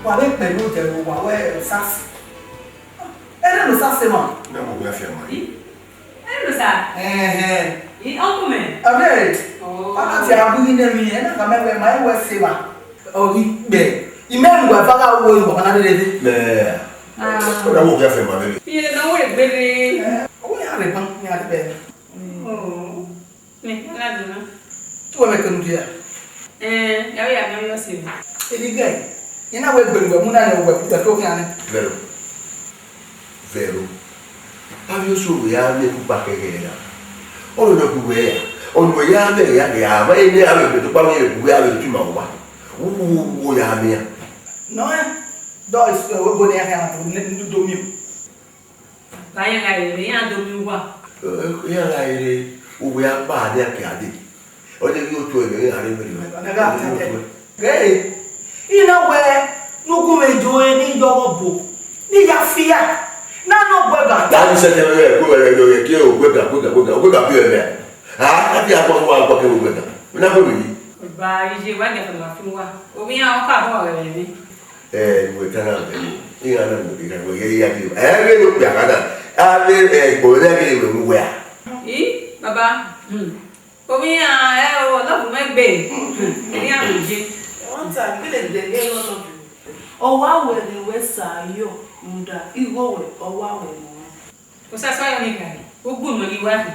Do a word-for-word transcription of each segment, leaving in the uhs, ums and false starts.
Wa vbe kpẹlẹ odẹ vbe owa wẹ Osasi. Ẹre ne Osasi ma. Na mo gbe afianma. Ẹ, Rosa. Ẹhẹn. Ẹ, uncle mẹ. Abeg. Oh. Ana ti a bu ne mi, ẹ na ka mẹ wẹ ma, ẹ wẹ se ma. Ọ ghi kpẹ. I mẹ nu wẹ va gha wo iwọ na dede. Mẹ. Ah. Ọ na wo gbe afianma vbe. Iye na wo egbe re. Ẹ, ọ ya rre ban, ya rre bẹ. Oh. Mẹ, a na do na. Te uwẹ mwẹ kẹ ne u dia? Ẹn, ya vbe ya miẹn ọse. Edigẹ, I na wẹ egbe ne uwẹ mu na nẹ, uwẹ, uwẹ ke okhian nẹ. Vẹro, vẹro. Avbe oso wẹ ya miẹn ukpa kẹghẹ ra? Ọnii nọ gu wẹ ra? Ọnii wẹ ya miẹn ya ghe a ma ene avbe egbe tokpa mwẹ gu wẹ avbe otu ma uwa. Wo, wo, wo ya miẹn. Nọ ẹ, dọ ebo ne ya khian do ne do miẹn. Ba iran gha rere, iran do miẹn uwa. Iran gha rere, uwẹ a kpa ne a ke a dee. Ọ deghẹ otu ẹre, iran rre vberriọ. Ọ na gha tẹtẹ. Ghe, I na wẹ ne u gu mwẹ do ẹre ne I yọ ọghọ bo, ne I ya fia, ne a nọ ọgbuẹga. Ta ni sẹtin ẹmwẹ ẹre, ku ẹre yọ, yẹ kie ọgbuẹga, ọgbuẹga, ọgbuẹga, ọgbuẹga biẹ ẹmwẹ. A, a dia kpọ, wa kpọ ke ọgbuẹga. Mẹ na wẹ vbe yi. Ba iye wa dia fẹ ma fi uwa. Ovbi iran ọkọ abọ rẹ vbe. Eh, we tana, eh, iran na mu iran we ye ya bi. Eh, we no pia kana. A be, eh, ko le ke we mu we a. I, baba. Hmm. Omi a, eh, o, love me gbe. Hmm. Eri a mu je. Wọ́n ta gbélé gbẹ̀gbẹ́ lọ́nà. Ọwa wẹ ni wẹ sa yọ, muda, igho wẹ, ọwa wẹ mọ. Osasi wa yọ ni gari, u gbe unọ yi wa hin.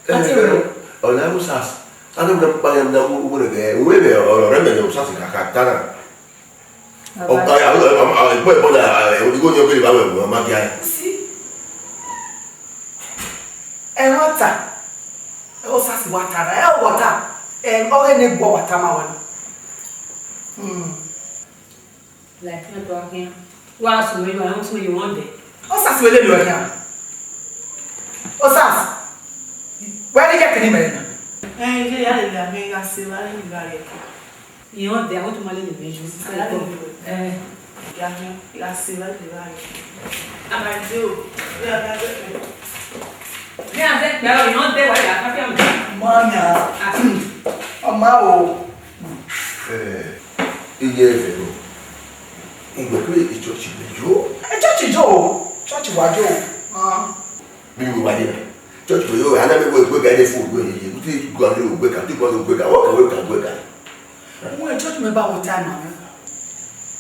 Ati wẹ. Ọna Osasi, ana mu na kpa ya na mu wẹ gẹ, wẹ mẹ ọrọ rẹ mẹ Osasi ka ka ta na. Baba. Ọ, ọ, ọ, ọ, ọ, ẹgbẹ ẹbọ na, ẹ, igho ni ọ gele ba wẹ, ọ ma gia. Si. Ẹmwata, Osasi wa ta na, ẹ, ọ wa ta, ẹ, ọ ghe ne gua wa ta ma wa. Hmm. Like na do akhian. Wa sunu yo, a sunu yo won de. Osasi wẹ lele ọkhian. Osasi. Wẹ ni ye kini mẹ na. Ẹ, iye ya lele amẹ gha se evba ni gha ye. Iran de, àwọn tó máa lè lè mẹ́jú. Ẹ. Ìyá mi, ìyá sí láti ráyè. Àmàjò, bí a bá bẹ̀rẹ̀. Bí a bẹ̀rẹ̀ pẹ̀lú ìran de wà yà káfíà mi. Mọ́nyà. Àti. Ọmọ o. Ẹ, iye ẹ̀fẹ̀ lọ. Ìgbà pé ìjọ ti lè jó. Ìjọ ti jó o. Ìjọ ti wá jó o. Ah. Bí mo wà yìí rẹ̀, church kò yóò, àná mi wọ ìgbéga ilé fún ògbó yìí, mo ti gba ní ògbéga, ti gba ní ògbéga, wọ́n kàn wé kàn gbéga. Wọ́n ẹ̀ church mi bá wọ time àná.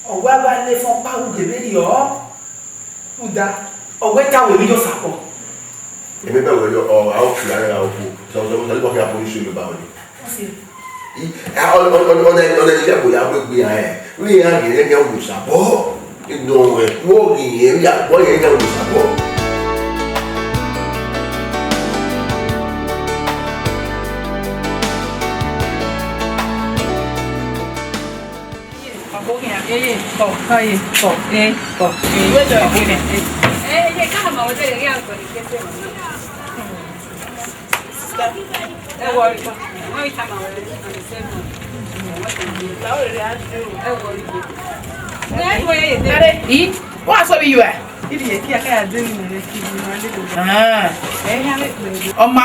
Ọ̀wẹ́ bá lé fún ọpá ògè méjì ọ́. Ó dá, ọ̀wẹ́ táwọn èmi yóò sàpọ̀. Èmi bẹ̀rù ẹ̀yọ, ọ̀, àwọn kìlá rẹ̀ ra òkú, sọ̀rọ̀ sọ̀rọ̀ sọ̀rọ̀ nípa kí a polisi ló bá wọlé. Ọ̀nà ìjẹ́ kò yá gbégbé ẹ̀, wí ìyá rẹ̀ ní ọ̀gbọ̀n sàbọ̀, ìdùn ọ̀rẹ́, wọ́n kì í yẹn rí àgbọ̀ yẹn ní ọ̀gbọ̀n sàbọ̀. Ih, wọ́n á sọ bí yóò ẹ̀. Ah. Ọmọ,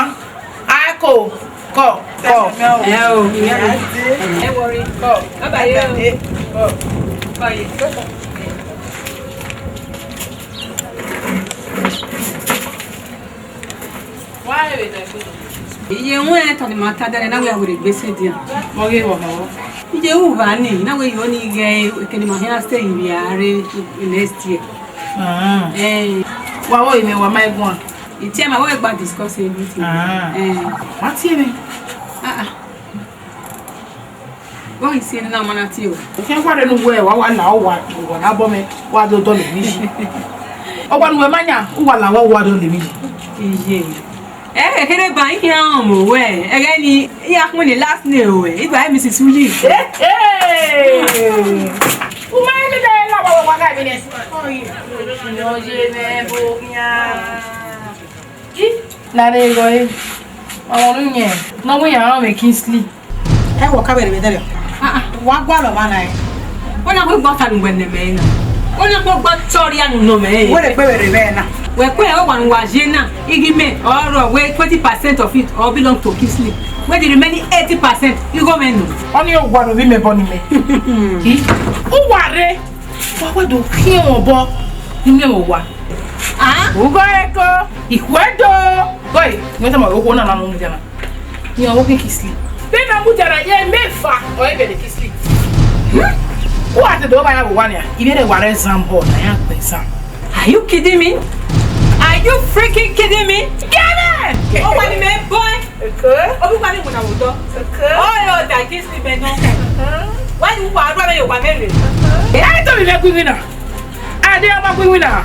a kò kọ, kọ. Ẹ o, ẹ wọrí. Kọ. Bàbá yìí o. Kọ. Kọ yìí. Iye wẹn tọ ni ma ta dẹrẹ na wẹ awere gbe sẹ dia. Mo ghe wọ mọ. Iye u va ni na wẹ yo ni ghe ekene ma hia stay in we are next year. Ah. Eh. Wa wo ime wa ma iguan. Itiẹ ma wẹ gba discuss everything. Ah. Eh. Wa tie mi. Ah ah. Wọ́n ì sí ẹni náà mọ́ná tí o. Òfin wà lẹ́nu wẹ̀ wá wà là ó wà wà lábọ́ mẹ́ wà dọ́dọ́ lè mí yìí. Ọgbà ni wẹ̀ má yàn ó wà làwọ̀ wà dọ́ lè mí yìí. Iye. Ẹ ẹ kéré ba yín hàn mọ̀ wẹ̀ ẹ̀rẹ́ ni ìyá pín ní last name wẹ̀ ìgbà ẹ̀ Missus Williams. Uma ẹ mi dẹ́ ẹ lọ́wọ́ wà láì mi nẹ. Ọyẹ mẹ́ bó yàn. Nare gọ e. Ọmọ nu yẹn. Nọ wẹ yan ọmọ Kingsley. Ẹ wọ ka wẹrẹ vbe dẹrẹ. Ah ah, wa gua lọ ma na ẹ. Wọ́n náà kó gbọ́ ta nùgbẹ́ nẹ̀mẹ́ yẹn náà. Wọ́n náà kó gbọ́ tọ́rí ànùnọ̀mẹ́ yẹn. Wẹ́rẹ̀ pé wẹ̀rẹ̀ bẹ́ẹ̀ náà. Wẹ̀ pé ẹ̀rọ wà ní wà yé náà. Igi mẹ́ ọ̀rọ̀ wẹ́ twenty percent of it all belong to Kingsley. Wẹ́ the remaining eighty percent igho mẹ́ nù. Wọ́n ní yóò wà lórí mi bọ́ ni mẹ́. Ó wà rẹ. Wa wẹ do khian mwẹ obọ, ne I miẹn mwẹ owa. Ah? Ugho eko, ikhuẹdo. Gọe, ne ọ tama okhuo na na mu mudia na. Iran wo khin Kingsley. Vbene a mudia na ye mẹ eva, ọ i vbe ne Kingsley. Hmm? Uwa te do ba ya vbe owa nia, I vbe rre wa rre exam hall, na ya gbe exam. Are you kidding me? Are you freaking kidding me? Get it! Owa ni mẹ boy. Okay. Obi wa ni wuna wo dọ. Okay. Oh, yo, that Kingsley bẹ nọ. Why you wa rua me yo wa me re? Ẹ to mi vbe gu iwinna. Ade ọmọ gu iwinna.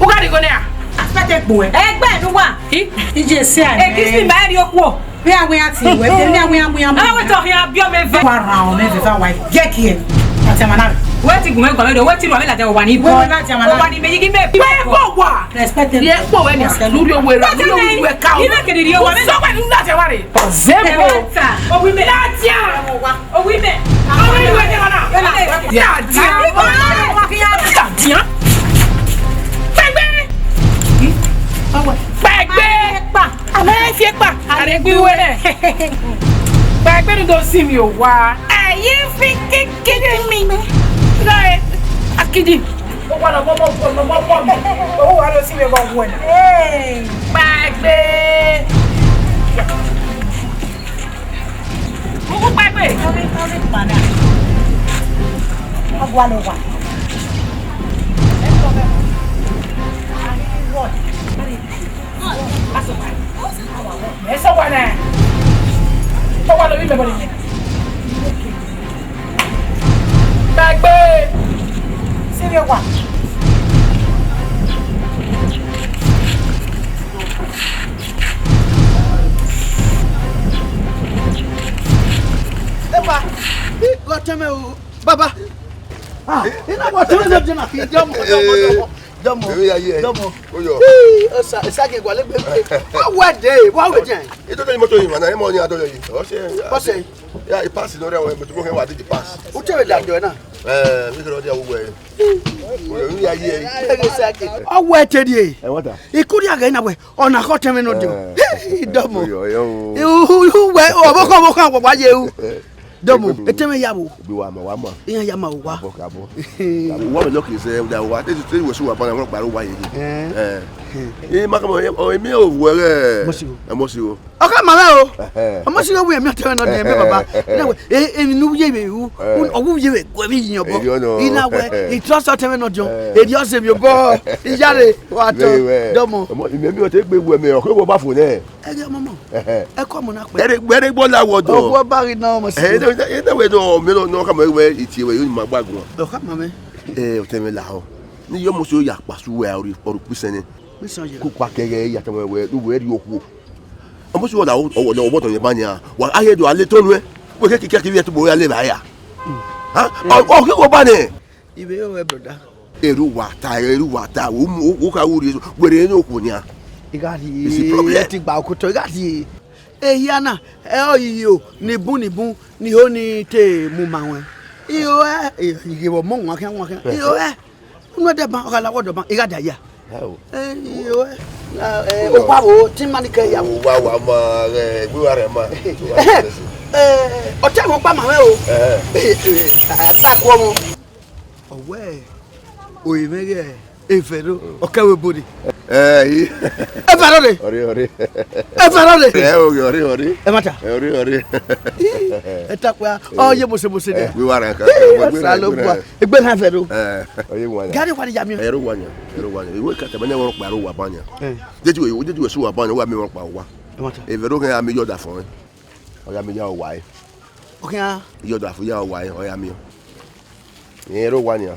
U gha rhie igho nẹ ra? Aspect ekpo ẹ. Ẹgbẹ ẹnu wa. I? Iye se a. E Kingsley ma ri okuo. Wẹ awẹ a ti wẹ, de mi awẹ a mu ya mu. Awe to hin abi ọmọ ẹvẹ. Wa ra ọmọ ẹvẹ va wa. Jẹ ki ẹ. Ati ama na. Wẹ ti gun mẹ gba mẹ do, wẹ ti ru amẹ ladian wa ni. Wẹ ladian wa na. Wa ni mẹ yigi mẹ. Wẹ kọ wa. Respect him. Ye kpo wẹ ni. Luri owe ra, luri owe ka. Ina kede ri owa. So wẹ ni ladian wa re. Zembo. Owi mẹ. Ladian. Owi mẹ. Owi mẹ. Ya dia. Ya dia. Pẹgbẹ. Pẹgbẹ. Amẹ fi ekpa, a rhe gbe uwu ẹre. Gba egbe ne u do sin mi owa. Are you freaking kidding me? Gọe, akidi. Ó wá lọ mọ́ mọ́ mọ́ mọ́ mọ́ mi. Owó wa ló sì lè bọ̀ wọ̀ ẹ̀. Hey. Gba egbe. Mo kú gba egbe. Ọgwa ló wà. Ẹ sọ wa nẹ. Tọwa lórí mẹbọ nìyẹn. Gbàgbé. Sílẹ̀ wà. Ẹ pa. Gọtẹmẹ o. Baba. Ah, ina wa tẹmẹ na jẹ na. Dọmọ, dọmọ, dọmọ. Dọmọ. Èmi ya yẹ. Dọmọ. Ó yọ. Ii, osa, esa ke gwa lẹgbẹ. Wa wẹ de, wa wẹ jẹ. Ito ke moto yin ma na, imo ni ado yi. O se. Bọ́sẹ̀. Ya, i pass no re wa, mo ti mo ke wa di pass. U tẹmẹ da jọ na. Eh, mi ke ro dia wo we. Ó yọ, èmi ya yẹ. Ege sa ke. Ọ wẹ te die. Ẹ wọ́n ta. Ikuri aghe na wẹ, ọna khọ tẹmẹ nọ diọ. Eh. Dọmọ. Ó yọ, ó yọ. Ihu, ihu wẹ, ọvbokhan, ọvbokhan, wa, wa ye u. Dọmọ, etẹmwẹ ya vbo? Egbe wa ma, wa ma. Iran ya ma vbo wa. Abọ, abọ. Wa mẹ lọki zẹ, da wa. Te, te wẹ su wa bana, wọn kparo wa ye. Eh. Eh. Eh, ma kama, eh, oh, emi o wẹ. Mo si o. Eh, mo si o. Ọ ka ma mwẹ o. Eh. Mo si o wẹ mi tẹmwẹ nọ de, ẹ, baba. Ina wẹ, eh, emi nu ye vbe u. Eh. Ọ wu ye vbe gu mi yin obọ. Ina wẹ, i trust tẹmwẹ nọ diọ. Eh. Eri ọ se mi obọ. Iyare, wa tọ. Dọmọ. Emi, emi o te gbe wẹ mẹ, ọ ke wo ba fo nẹ. Ẹghẹ ọmọmọ. Ẹhẹ. Ẹkọ ọmọ na kpẹ. Ẹre, ẹre gbọ la wọ dọ. Ọgua ba ghi na ọmọ si. Ẹhẹ, ẹhẹ, ẹhẹ, ẹhẹ, wẹ dọ, mẹ nọ, nọ, ka mẹ wẹ itie wẹ, yọ ma gba gun. Ọ ka ma mẹ. Ẹ, ọtẹn mẹ lahọ. Ne yọ mọ so ya kpasu wẹ, ọrọ, ọrọ kpisẹn nẹ. Kpisẹn ye. Ku kpa kẹghẹ ya tẹn wẹ, lu wẹ ri okhuo. Ọmọ so wọ la, ọ, ọ, ọ, ọbọtọ yẹ ba nia. Wa, a ye do a le tonu ẹ. Wẹ kẹ kikẹ kivbi ẹtugbo ya le ba ya. Ha? Ọ, ọ, kẹ wọ ba nẹ. Ivbe yo, my brother. Eru wa ta, eru wa ta, u mu, u kha wu rhie, were ne okhuo nia. I gha rhie, it's a problem. Ẹ ti gba okotọ, I gha rhie. Ehia na, ẹ ọ yi yo, ni bun, ni bun, ni ho ni te mu ma wẹn. Iyo ẹ, ẹ, i ghe vbe ọmọ wan khian, wan khian. Iyo ẹ, unu ẹdẹ ban, ọ gha la wọdọ ban, I gha da ya. Ẹ o. Ẹ, iyo ẹ, ẹ, o wa wo, ti ma ni kẹ ya. O wa wa ma, ẹ, gbe wa rẹ ma. Ẹ, ọtẹ wọn pa ma wẹn o. Ẹ. Ẹ, ẹ, a gba ku ọmọ. Ọ wẹ, ore mwẹ ghẹ Evẹro, ọ kẹ vbe bode. Ẹ, i. Evẹro re. Ọre, ọre. Evẹro re. Ẹ, ọre, ọre, ọre. Ẹ ma ta. Ẹ, ọre, ọre. Ẹ ta kua, ọ ye mose mose de. Ẹ, wíwá rẹ kan. Ẹ, Osanobua. Egbe na Evẹro. Ẹ, ọ ye wa ya. Gari wa ya mi. Ẹ, ro wa ya. Ẹ, ro wa ya. Iwe ka tẹmẹ ne wọn pa ro wa ba ya. Ẹ. Jeju, jeju su wa ba ya, wa mi wọn pa wa. Ẹ ma ta. Evẹro kẹ ya mi yọ da fọn. Ọ ya mi ya wa. Ọ khian. Yọ da fo ya wa, ọ ya mi. Ẹ, ro wa nia.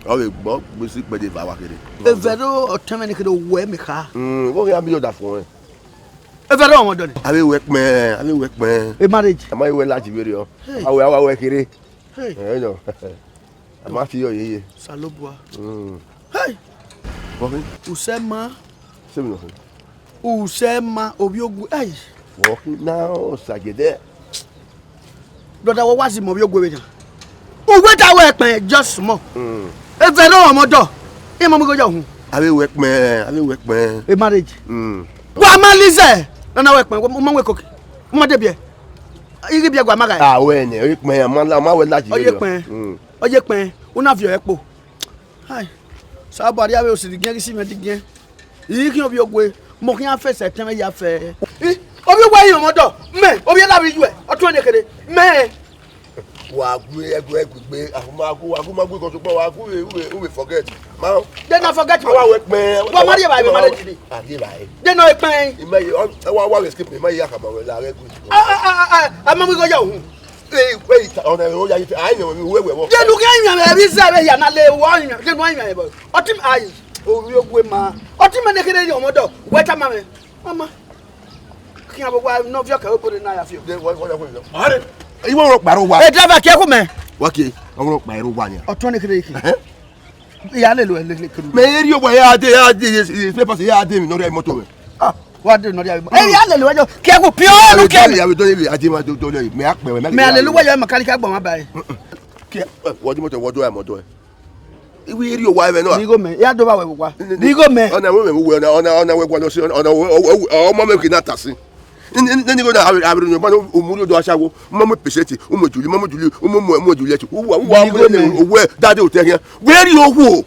Ọ vbe gbọ, gbe si kpẹdẹ eva wa kherhe. Evẹro ọtẹn mwẹ ni kherhe owẹ mẹ kha. Mm, wo khian mi yọ da fo ẹn. Evẹro ọmọ dọ ni. Avbe wẹ kpẹn, avbe wẹ kpẹn. A marriage. A ma wẹ la ji vberriọ. Hey. Awẹ, awẹ, awẹ kherhe. Hey. Ẹ, nọ. A ma fi yọ yeye. Osanobua. Mm. Hey! Wọ khin? Usẹ ma. Sẹ mi nọ khin? Usẹ ma, ovbi ogu, ai. Wọ khin na, Osa gẹdẹ. Brother, wọ wa si mọ ovbi ogu vbe na. Uwẹ da wẹ kpẹn, just small. Mm. Evẹro ọmọ dọ. Imọ mu igho yọ hun. Avbe wẹ kpẹn, avbe wẹ kpẹn. A marriage. Mm. Wa ma lizẹ. Nana wẹ kpẹn, mo ma wẹ koke. Mo ma de biẹ. Ighi biẹ gua ma gha. Ah, wẹ nẹ, ọ ye kpẹn, a ma la, ma wẹ la ji. Ọ ye kpẹn. Mm. Ọ ye kpẹn. U na viọ ẹkpo. Hai, Osanobua rhie avbe osiri giẹn ghi si mwẹ digiẹn. I ghi khian ovbi ogue, mẹ ọ khian fẹsẹ tẹn mwẹ ya fẹ. I, ovbi ogue hin ọmọdọ, mẹ, ovbi ẹlavbi iyuẹ, ọ tuẹn nekherhe, mẹ. Wa gu ẹguẹ ẹguigbe, a ma gu, wa gu ma gu ikọ sokpan, wa gu vbe, vbe, vbe forget. Ma. De na forget. Wa wẹ kpẹn. Wa ma rhie evbare, ma rhie evbare. A rhie evbare. De nọ ekpẹn. I ma ye, ọ, wa, wa escape, I ma ye akhama wẹ la ghẹ gu. A, a, a, a, a ma mu igho ya uhunmwu. Ee, wẹ ita, ọna ẹvbo ya ita, a i nọ wẹ wẹ wẹ. De ne u khian yan mwẹ, vbe izẹ vbe hia na le, wẹ ọ yan, de ne u khian yan mwẹ bọ. Ọtẹn ai, ovbi ogue ma. Ọtẹn mẹ nekherhe rhie ọmọdọ, wẹ tama mwẹ. Mama. Khian vbe owa ne ọ viọ kẹ obọ na ya fiọ. De, wẹ, wẹ, wẹ, wẹ. Ọre. Iwọ rọ kparo wa. E driver, kie khu mẹ. Wa kie, ọ rọ kparo wa nia. Ọtẹn nekherhe khin. Ẹhẹn. Ya lele uwẹ lele kere. Mẹ i rhie owa ya de, ya de, ye, ye, papers ya de mi nọ rhie imoto mwẹ. Ah, wa de nọ rhie imoto. Eh, ya lele uwẹ yo, kie khu piọ nu kie. Ya we do le, a de ma do, do le, mẹ a kpẹ wẹ, mẹ. Mẹ a lele uwẹ yo, mechanic agbọn ma ba e. Kie, eh, wọ di moto, wọ do ya moto e. Iwe i rhie owa mwẹ nọ. Ni igho mẹ, ya do ba wẹ vbe owa. Ni, ni, ni igho mẹ. Ọna wẹ mẹ vbe uwẹ, ọna, ọna, ọna wẹ gualọ si, ọna, ọna, ọmọ mwẹ kidie na ta sin. Nene igho na, avbe, avbe ne ọba u mu rhie odọ ashawo, u ma mu patient, u mu Julie, u ma mu Julie, u mu, mu, mu Juliet. U wa, u wa mu igho nẹ, owẹ dade otẹ khian. Wẹ rhie okhuo.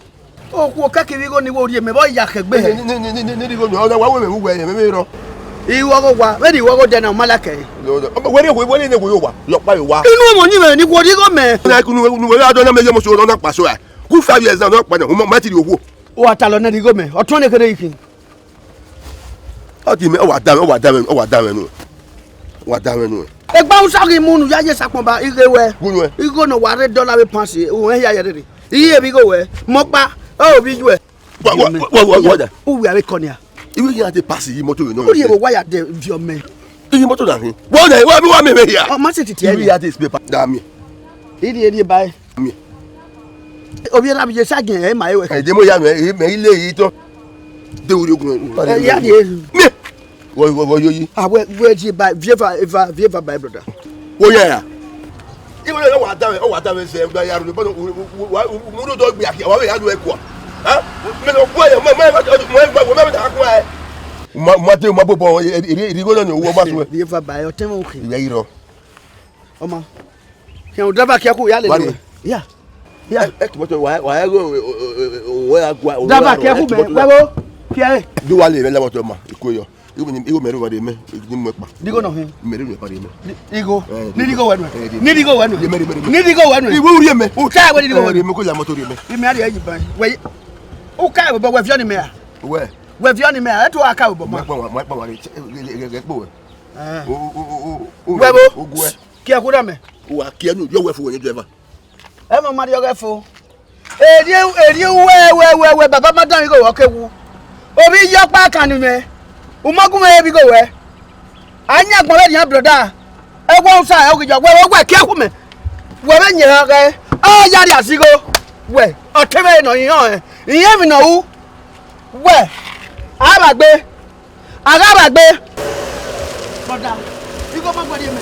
Okhuo kẹkẹ vbe igho ni wo rhie mẹ, vbe ọ ya khẹ egbe hẹ. Nene igho ni, ọna wa wẹ mẹ vbe uwẹ, mẹ vbe rọ. Igho ọghe owa, vbene igho ọghe odẹ na, u ma la kẹ. Wẹ rhie okhuo, wẹ rhie ne okhuo yo wa, yọ kpa yo wa. Inu ọmọ ni mwẹ ni wo rhie igho mẹ. Na ikunu, nu wẹ adọ na mẹ ye mo so na kpa so a. Ku five years now, na kpa na, u ma, ma ti rhie okhuo. Wa talọ nẹ rhie igho mẹ, ọtẹn nekherhe khin. Ọ di mẹ, ọ wa da mwẹ, ọ wa da mwẹ, ọ wa da mwẹ nu. Wa da mwẹ nu. Egbe Hausa ghi mu unu ya ye sakpọn ba ighe wẹ. Unu ẹ? Igho ne wa rre dọla vbe pans, u hia ya rere. Iye vbe igho wẹ, mọ kpa, ọ vbe iyuẹ. Wa, wa, wa, wa, wa da. U wia vbe kọ nia. Iwe ya de pass iyi moto nọ. U rhie vbe owa ya de viọ mẹ. Iyi moto na hin. Wa da, wa, wa mẹ vbe hia. Ọ ma se titi ẹre. Iwe ya de spare part. Da mi. Iri eri ba e. Mi. Ovbi ẹlavbi ye sa giẹn ẹ ma e wẹ. Ẹ, de mo ya mẹ, mẹ i le yi tọ. De uri ogun. Ẹ, ya de. Mi. Wọ, wọ, wọ yo yi. A wẹ, wẹ ji ba, vieva, eva, vieva ba e, brother. Wo ya ya. Iwe le wa da mẹ, ọ wa da mẹ zẹ, gba ya ru, but wa, mu do do gbe akia, wa ya lu ẹkua. Ha? Mẹ no gbe ya, mẹ, mẹ, mẹ, mẹ, mẹ, mẹ, mẹ, mẹ, mẹ, ma, ma te, ma bobo, iri, iri, iri, igho nọ ni, owó ma tu ẹ. Vieva ba e, ọtẹn mwẹ okhin. Ìwé yìí rọ. Ọmọ. Khian driver kia ku ya lele. Wari. Ya. Ya. Ẹ, ẹ, kimoto wa, wa, ẹ, o, o, o, o, wa gua, o, driver kia ku mẹ, wa bo. Kia e. Du wa le mẹ la moto ma, iko yo. Iwo ni, iwo mẹ ru wa de mẹ, ni mu ẹkpa. Digho nọ hin. Mẹ ru ni pa de mẹ. Igho. Ni digho wẹ nuẹ. Ni digho wẹ nuẹ. Ye mẹ, mẹ, mẹ. Ni digho wẹ nuẹ. Iwe uri mẹ. U ka wẹ ni digho wẹ nuẹ. Mẹ ko la moto de mẹ. Ime a ri ẹyi ban. Wẹ, u ka wẹ bọ wẹ viọ ni mẹ a. Wẹ. Wẹ viọ ni mẹ a, ẹ tu a ka wẹ bọ ma. Mo pa wa, mo pa wa re, re, re, re, re, kpo wẹ. Eh. O, o, o, o, o, wẹ bo. O gu ẹ. Kia ku da mẹ. Wa kia nu, yọ wẹ fo wẹ ni driver. Ẹ mọ ma rhie ọghẹ fo. Erhie, erhie uwẹ, wẹ, wẹ, wẹ, baba ma danmwẹ igho wẹ ọ ke wu. Ovbi iyọkpa kan ni mwẹ. U ma gu mwẹ vbe igho wẹ. A yan agbọn vbe rhian brother. Ẹ wẹ usa ẹ oghi yọ wẹ, wẹ, wẹ, kie khu mẹ. Wẹ vbe nyẹ ọghẹ. Ọ ya rhie asigho. Wẹ, ọ te mwẹ nọ iran ẹ. Iran emwi ne ọ ru. Wẹ, a vba gbe. A gha vba gbe. Brother, igho ma guẹrriẹ mẹ.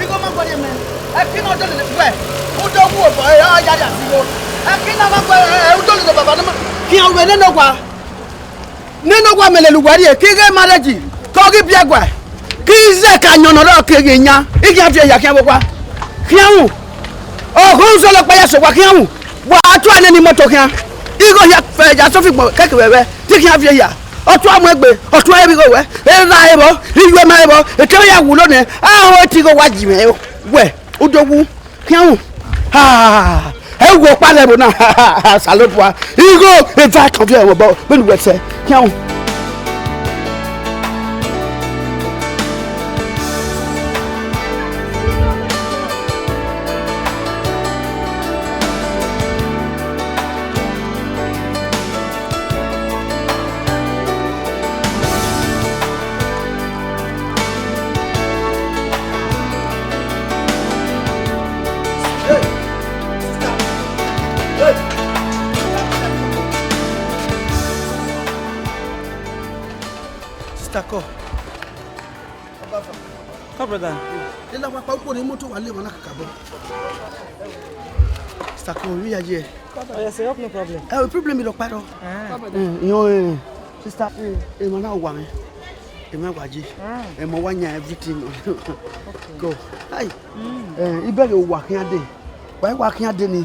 Igho ma guẹrriẹ mẹ. Ẹki na ọ dọlọ wẹ, u do wu obọ, ẹ, ọ ya rhie asigho. Ẹki na ma guẹ, ẹ, u dọlọ baba ne ma. Khian wẹ nene owa. Nene owa mẹ lele uwa rhie, ke ighe marriage, ke ọ ghi biẹ guẹ. Ke izẹ ka yọn nọ rọ ke ghi yan. I khian viẹ hia khian vbe owa. Khian wu. Ọghọ uzọla ọkpa ya sẹ owa khian wu. Wa tua nene imoto khian. Igho hia fẹ ya sọfi gbọn kẹkẹ vbe ẹvbẹ. Te I khian viẹ hia, ọ tua mu egbe, ọ tua ẹvbo igho wẹ, erha ẹvbo, iyuẹ ma ẹvbo, ekẹmwẹ ya wulo nẹ, a ho te igho wa ji mwẹ wẹ, u do wu, khian wu. Ah, ẹ wo ọkpa lẹ ẹvbo na, Osanobua, igho, eva kan viẹ ẹvbo, vbene uwẹ sẹ, khian wu. Sister, call. Come, brother. Ela wa pa ukpo ne imoto wa le wana kakabọ. Sister, call, mi ya ye. Oh, yes, I hope no problem. Eh, problem mi lọ pa rọ. Ah. Eh, iyan, eh, sister, eh, emwa na wa mwẹ. Emwa wa ye. Ah. Emwa wa yan everything. Okay. Go. Hi. Mm. Eh, I bẹghe wa khian dee. Wa wa khian dee ni.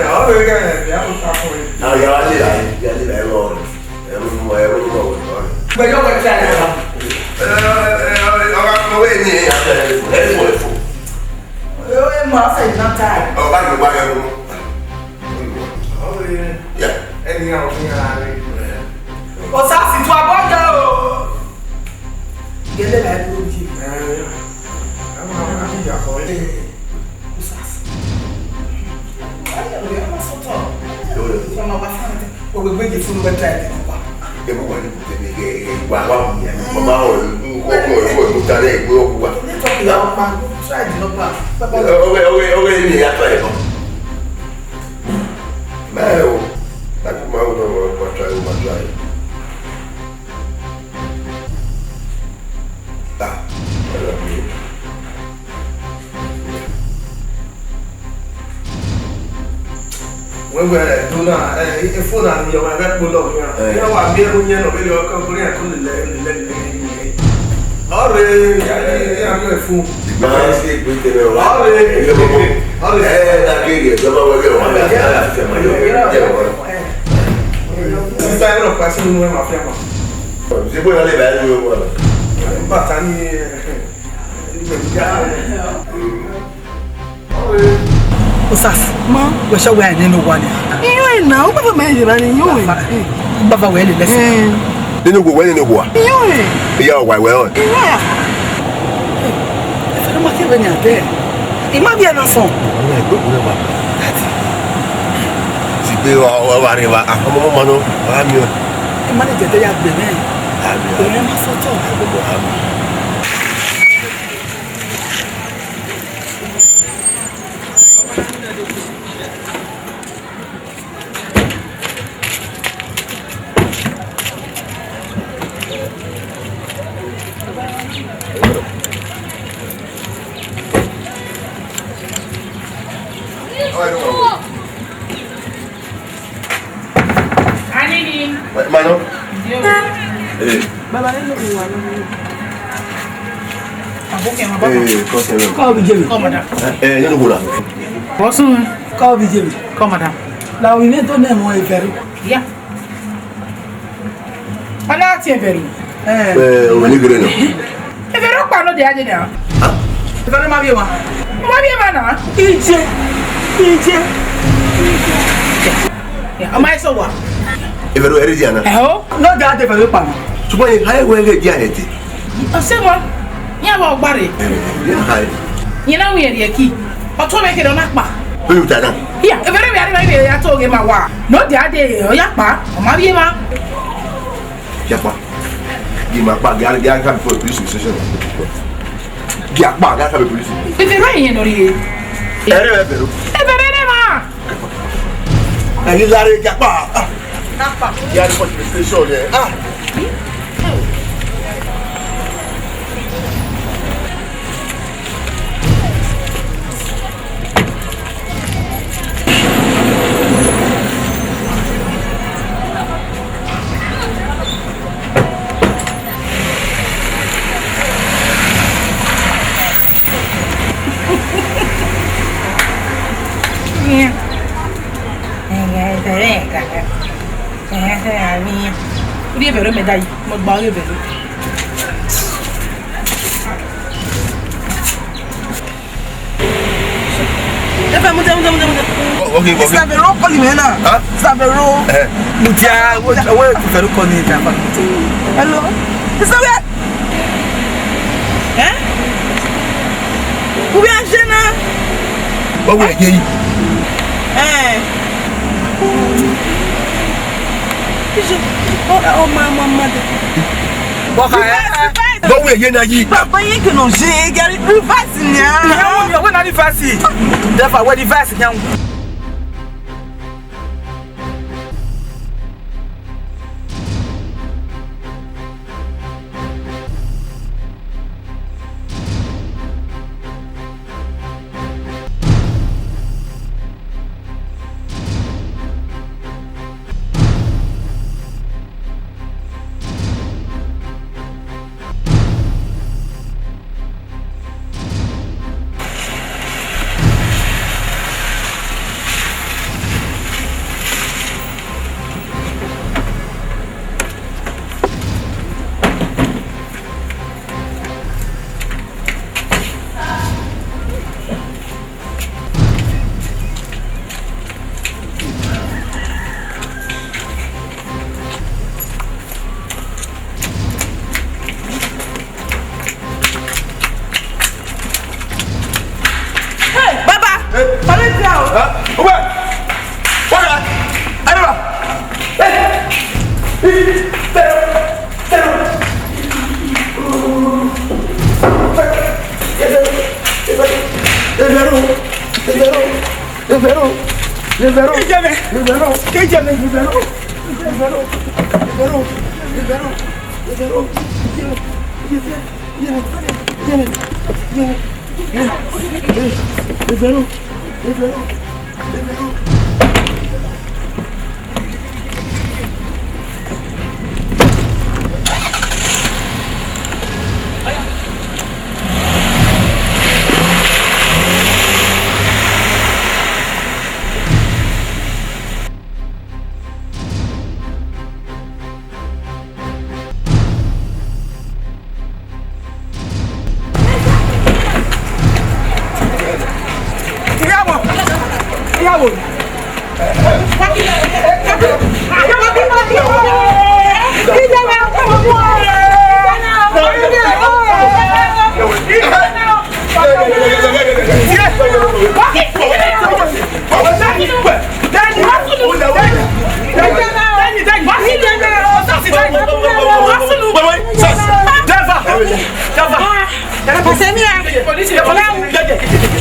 ọ vbe ghẹ, ya mu ta fo. Na ya wa lele, ya lele ẹmwẹ ọre. Ẹmwẹ ọmọ, ẹmwẹ ọmọ wẹ. Gbẹjọ wẹ ta ẹmwẹ. Ẹ, ẹ, ẹ, ọ gha kọ wẹ ni. Gẹlẹ la ẹdẹ oyi. Eh, ama, ama ya kọ. Eh, Usas. Ayi, ọmọ sọtọ. Ọmọ wa fún mi. Owe gbe je fún mi try the number. Ẹ mọ wa ni kò tẹ̀lé ẹ, ẹ, wa, wa mu ya. Mama, ọ, ọ, ọ, ọ, ọ, ta lẹ, ẹ, ọ, wa. Ẹ ní tọ́kì ya ọmọ, try the number. Ọwẹ, ọwẹ, ọwẹ, ẹ ní ya try ẹ nọ. Mẹ o, láti máa wọ náà, wọ́n máa try, wọ́n máa try. Ah, wọ́n lọ bí. Wẹ́wẹ́, dona, ẹ, ẹ, fóònù àmì ọmọ ẹgbẹ́ pọ̀ lọ, ya. Ẹ. Ẹ wà bí ẹrú yẹn lọ, bí ọkọ ọkùnrin ẹ̀kọ́ lè lẹ, lè lẹ, lè lẹ. Ọ̀rẹ́, ẹ, ẹ, ẹ, ẹ, fún. Ìgbà wọn ṣe ìgbé tẹ̀lé ọ̀la. Ọ̀rẹ́, ẹ, ẹ, ọ̀rẹ́. Ẹ, ẹ, dàgé yẹ, ìjọba wọlé ọ̀la. Ẹ, ẹ, ẹ, ẹ, ẹ, ẹ, ẹ, ẹ, ẹ. Sísá, ẹ lọ pa sínú ẹ máa fẹ́ mọ̀. Ṣé bóyá lè bá ẹ lóyún wọn? Bàtà ni, ẹ, ẹ, ẹ, ẹ. Osas, ma, wẹ sọ wẹ a nene owa nia. Iyọnrẹn na, u baba ma ye ba ni, iyọnrẹn. Baba wẹ lele ẹse. Eh. Nene owa, wẹ nene owa. Iyọnrẹn. Iya owa wẹ ọ. Iya. Ẹ fẹ ma ke wẹ ni adẹ. I ma bi ẹna sọn. Ọmọ ẹgbẹ ògùn rẹ wa. Dadi. Ti gbe wa, wa, wa rẹ wa. Ah, ọmọ, ọmọ, ọmọ, no. Wa mi o. Ẹ ma ni jẹ ya gbe mẹ. Ami, ami. Ẹ ma sọ tọ. Ami, ami. Anini. Mano? Yo. Eh. Baba, ẹ lọ wà lọ. Abokẹ, ma baba. Eh, kọ sẹ lọ. Kọ bi jemi. Kọ, madam. Eh, eh, nínú wòlá. Bọ́sùn. Kọ bi jemi. Kọ, madam. La wi ne to ne mo e fẹrẹ. Ya. Ana ti e fẹrẹ. Eh. Eh, o ni gere no. Evẹrẹ ọkpa nọ dia dede a. Ha? Evẹrẹ ma vbiẹ emwa. Ma vbiẹ emwa na. Ije. Ije. Ọ ma eso wa. Evẹrẹ ẹre dia na. Ẹho. Nọ dia dede evẹrẹ ọkpa na. Ṣùgbọ́n e ha ẹwẹ ẹre dia ẹdẹ. Ọsẹ wa. Iran wa ọgba rre. Ẹre, ẹre, ẹre ha ẹre. Iran na winna ẹre ki. Ọ tọ mwẹ kherhe ọ na kpa. Bẹ́ẹ̀ ni o ta na. Hia, evẹrẹ vbe arre ma vbe ya to ghe ma wa. Nọ dia dede ọ ya kpa. Ọ ma vbiẹ emwa. Yakpa. Gi ma kpa, gi a, gi a ka before police station. Gi a kpa, gi a ka before police. Evẹrẹ ẹre yẹn nọ rhie. Ẹre, ẹre, ẹre. Evẹrẹ ẹre ma. Ẹni lare gi a kpa. Ah. Yakpa. Gi a before police station, eh. Ah. Urie vbe ẹre mẹ da yi, mo gba ọghe vbe ẹre. Efe, mudia, mudia, mudia, mudia. Okay, okay. Sister Vero call me now. Huh? Sister Vero. Eh. Mudia, wait, wait, Vero call me, Japa. Hello. Sister, where? Eh? Where are you now? What were you? Eh. Oh, oh, my, my, my. Bọ kha, eh, eh. Bọ wẹ ye na yi. Baba, ye ke no je, gari reverse nia. Nia wo mi, wẹ na reverse. Therefore, wẹ reverse nia. Uwẹ! Wọ́n kà! Ẹ dẹ́gbà! Ẹ! Ẹ! Bẹ̀rù! Bẹ̀rù! Ẹ bẹ̀rù! Ẹ bẹ̀rù! Ẹ bẹ̀rù! Ẹ bẹ̀rù! Ẹ bẹ̀rù! Ẹ bẹ̀rù! Ẹ bẹ̀rù! Ẹ bẹ̀rù! Ẹ bẹ̀rù! Ẹ bẹ̀rù! Ẹ bẹ̀rù! Ẹ bẹ̀rù! Ìyàwó! Ìyàwó!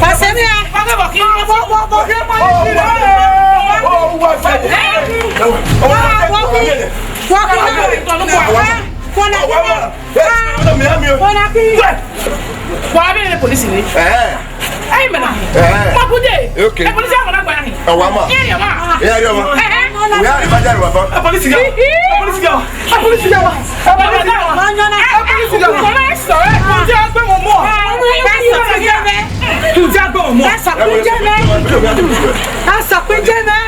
Pastor Mia. Pastor Mia. Wa vbe ne polisi ni. Eh. Ẹ mẹ na. Eh. Ma bude. Okay. E polisi a ma na gba ni. Ẹ wa ma. Ẹ yọ ma. Ẹ yọ ma. Eh, eh. Wẹ a ri ma ja ri wa fa. E polisi ga. E polisi ga. E polisi ga. E polisi ga. Ma yan na. E polisi ga. Ko na sọ, ẹ, ko jẹ agbe mo mọ. Ko jẹ agbe mo mọ. Ẹ sọ ko jẹ mẹ. Ẹ sọ ko jẹ mẹ.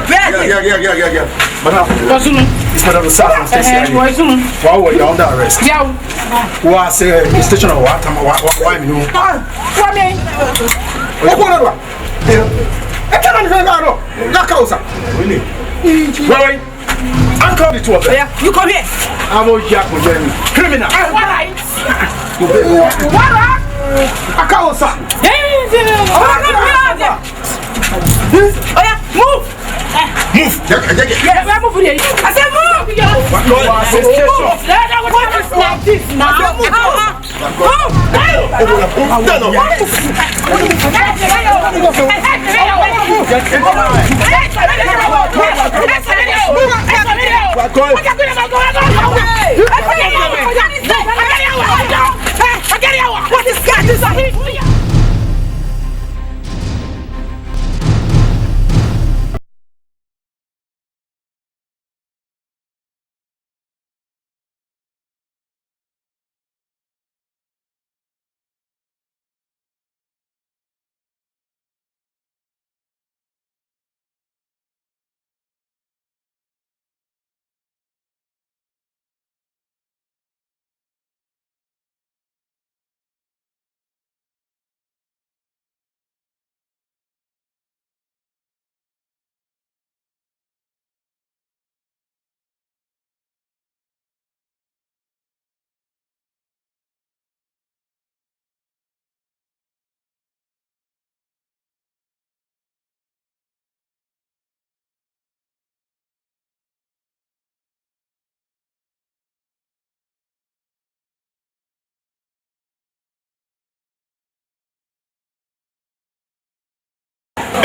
Yeah, yeah, yeah, yeah, yeah, yeah. Madam. Wazulu. It's Madam Sir from State C I D. Eh, Wazulu. Wow, you're under arrest. Yeah. Wa se station wa tama wa wa wa mi nu. Ah, wa mi. Oku na wa. E ka na ni na no. Na ka osa. Really? Wait, wait. Uncle the two of them. Yeah, you come here. I'm a jack with them. Criminal. All right. What? Akaosa. Oh yeah, move. Move. Take it, take it. Yeah, we're moving here. I said move. What? What is like this now?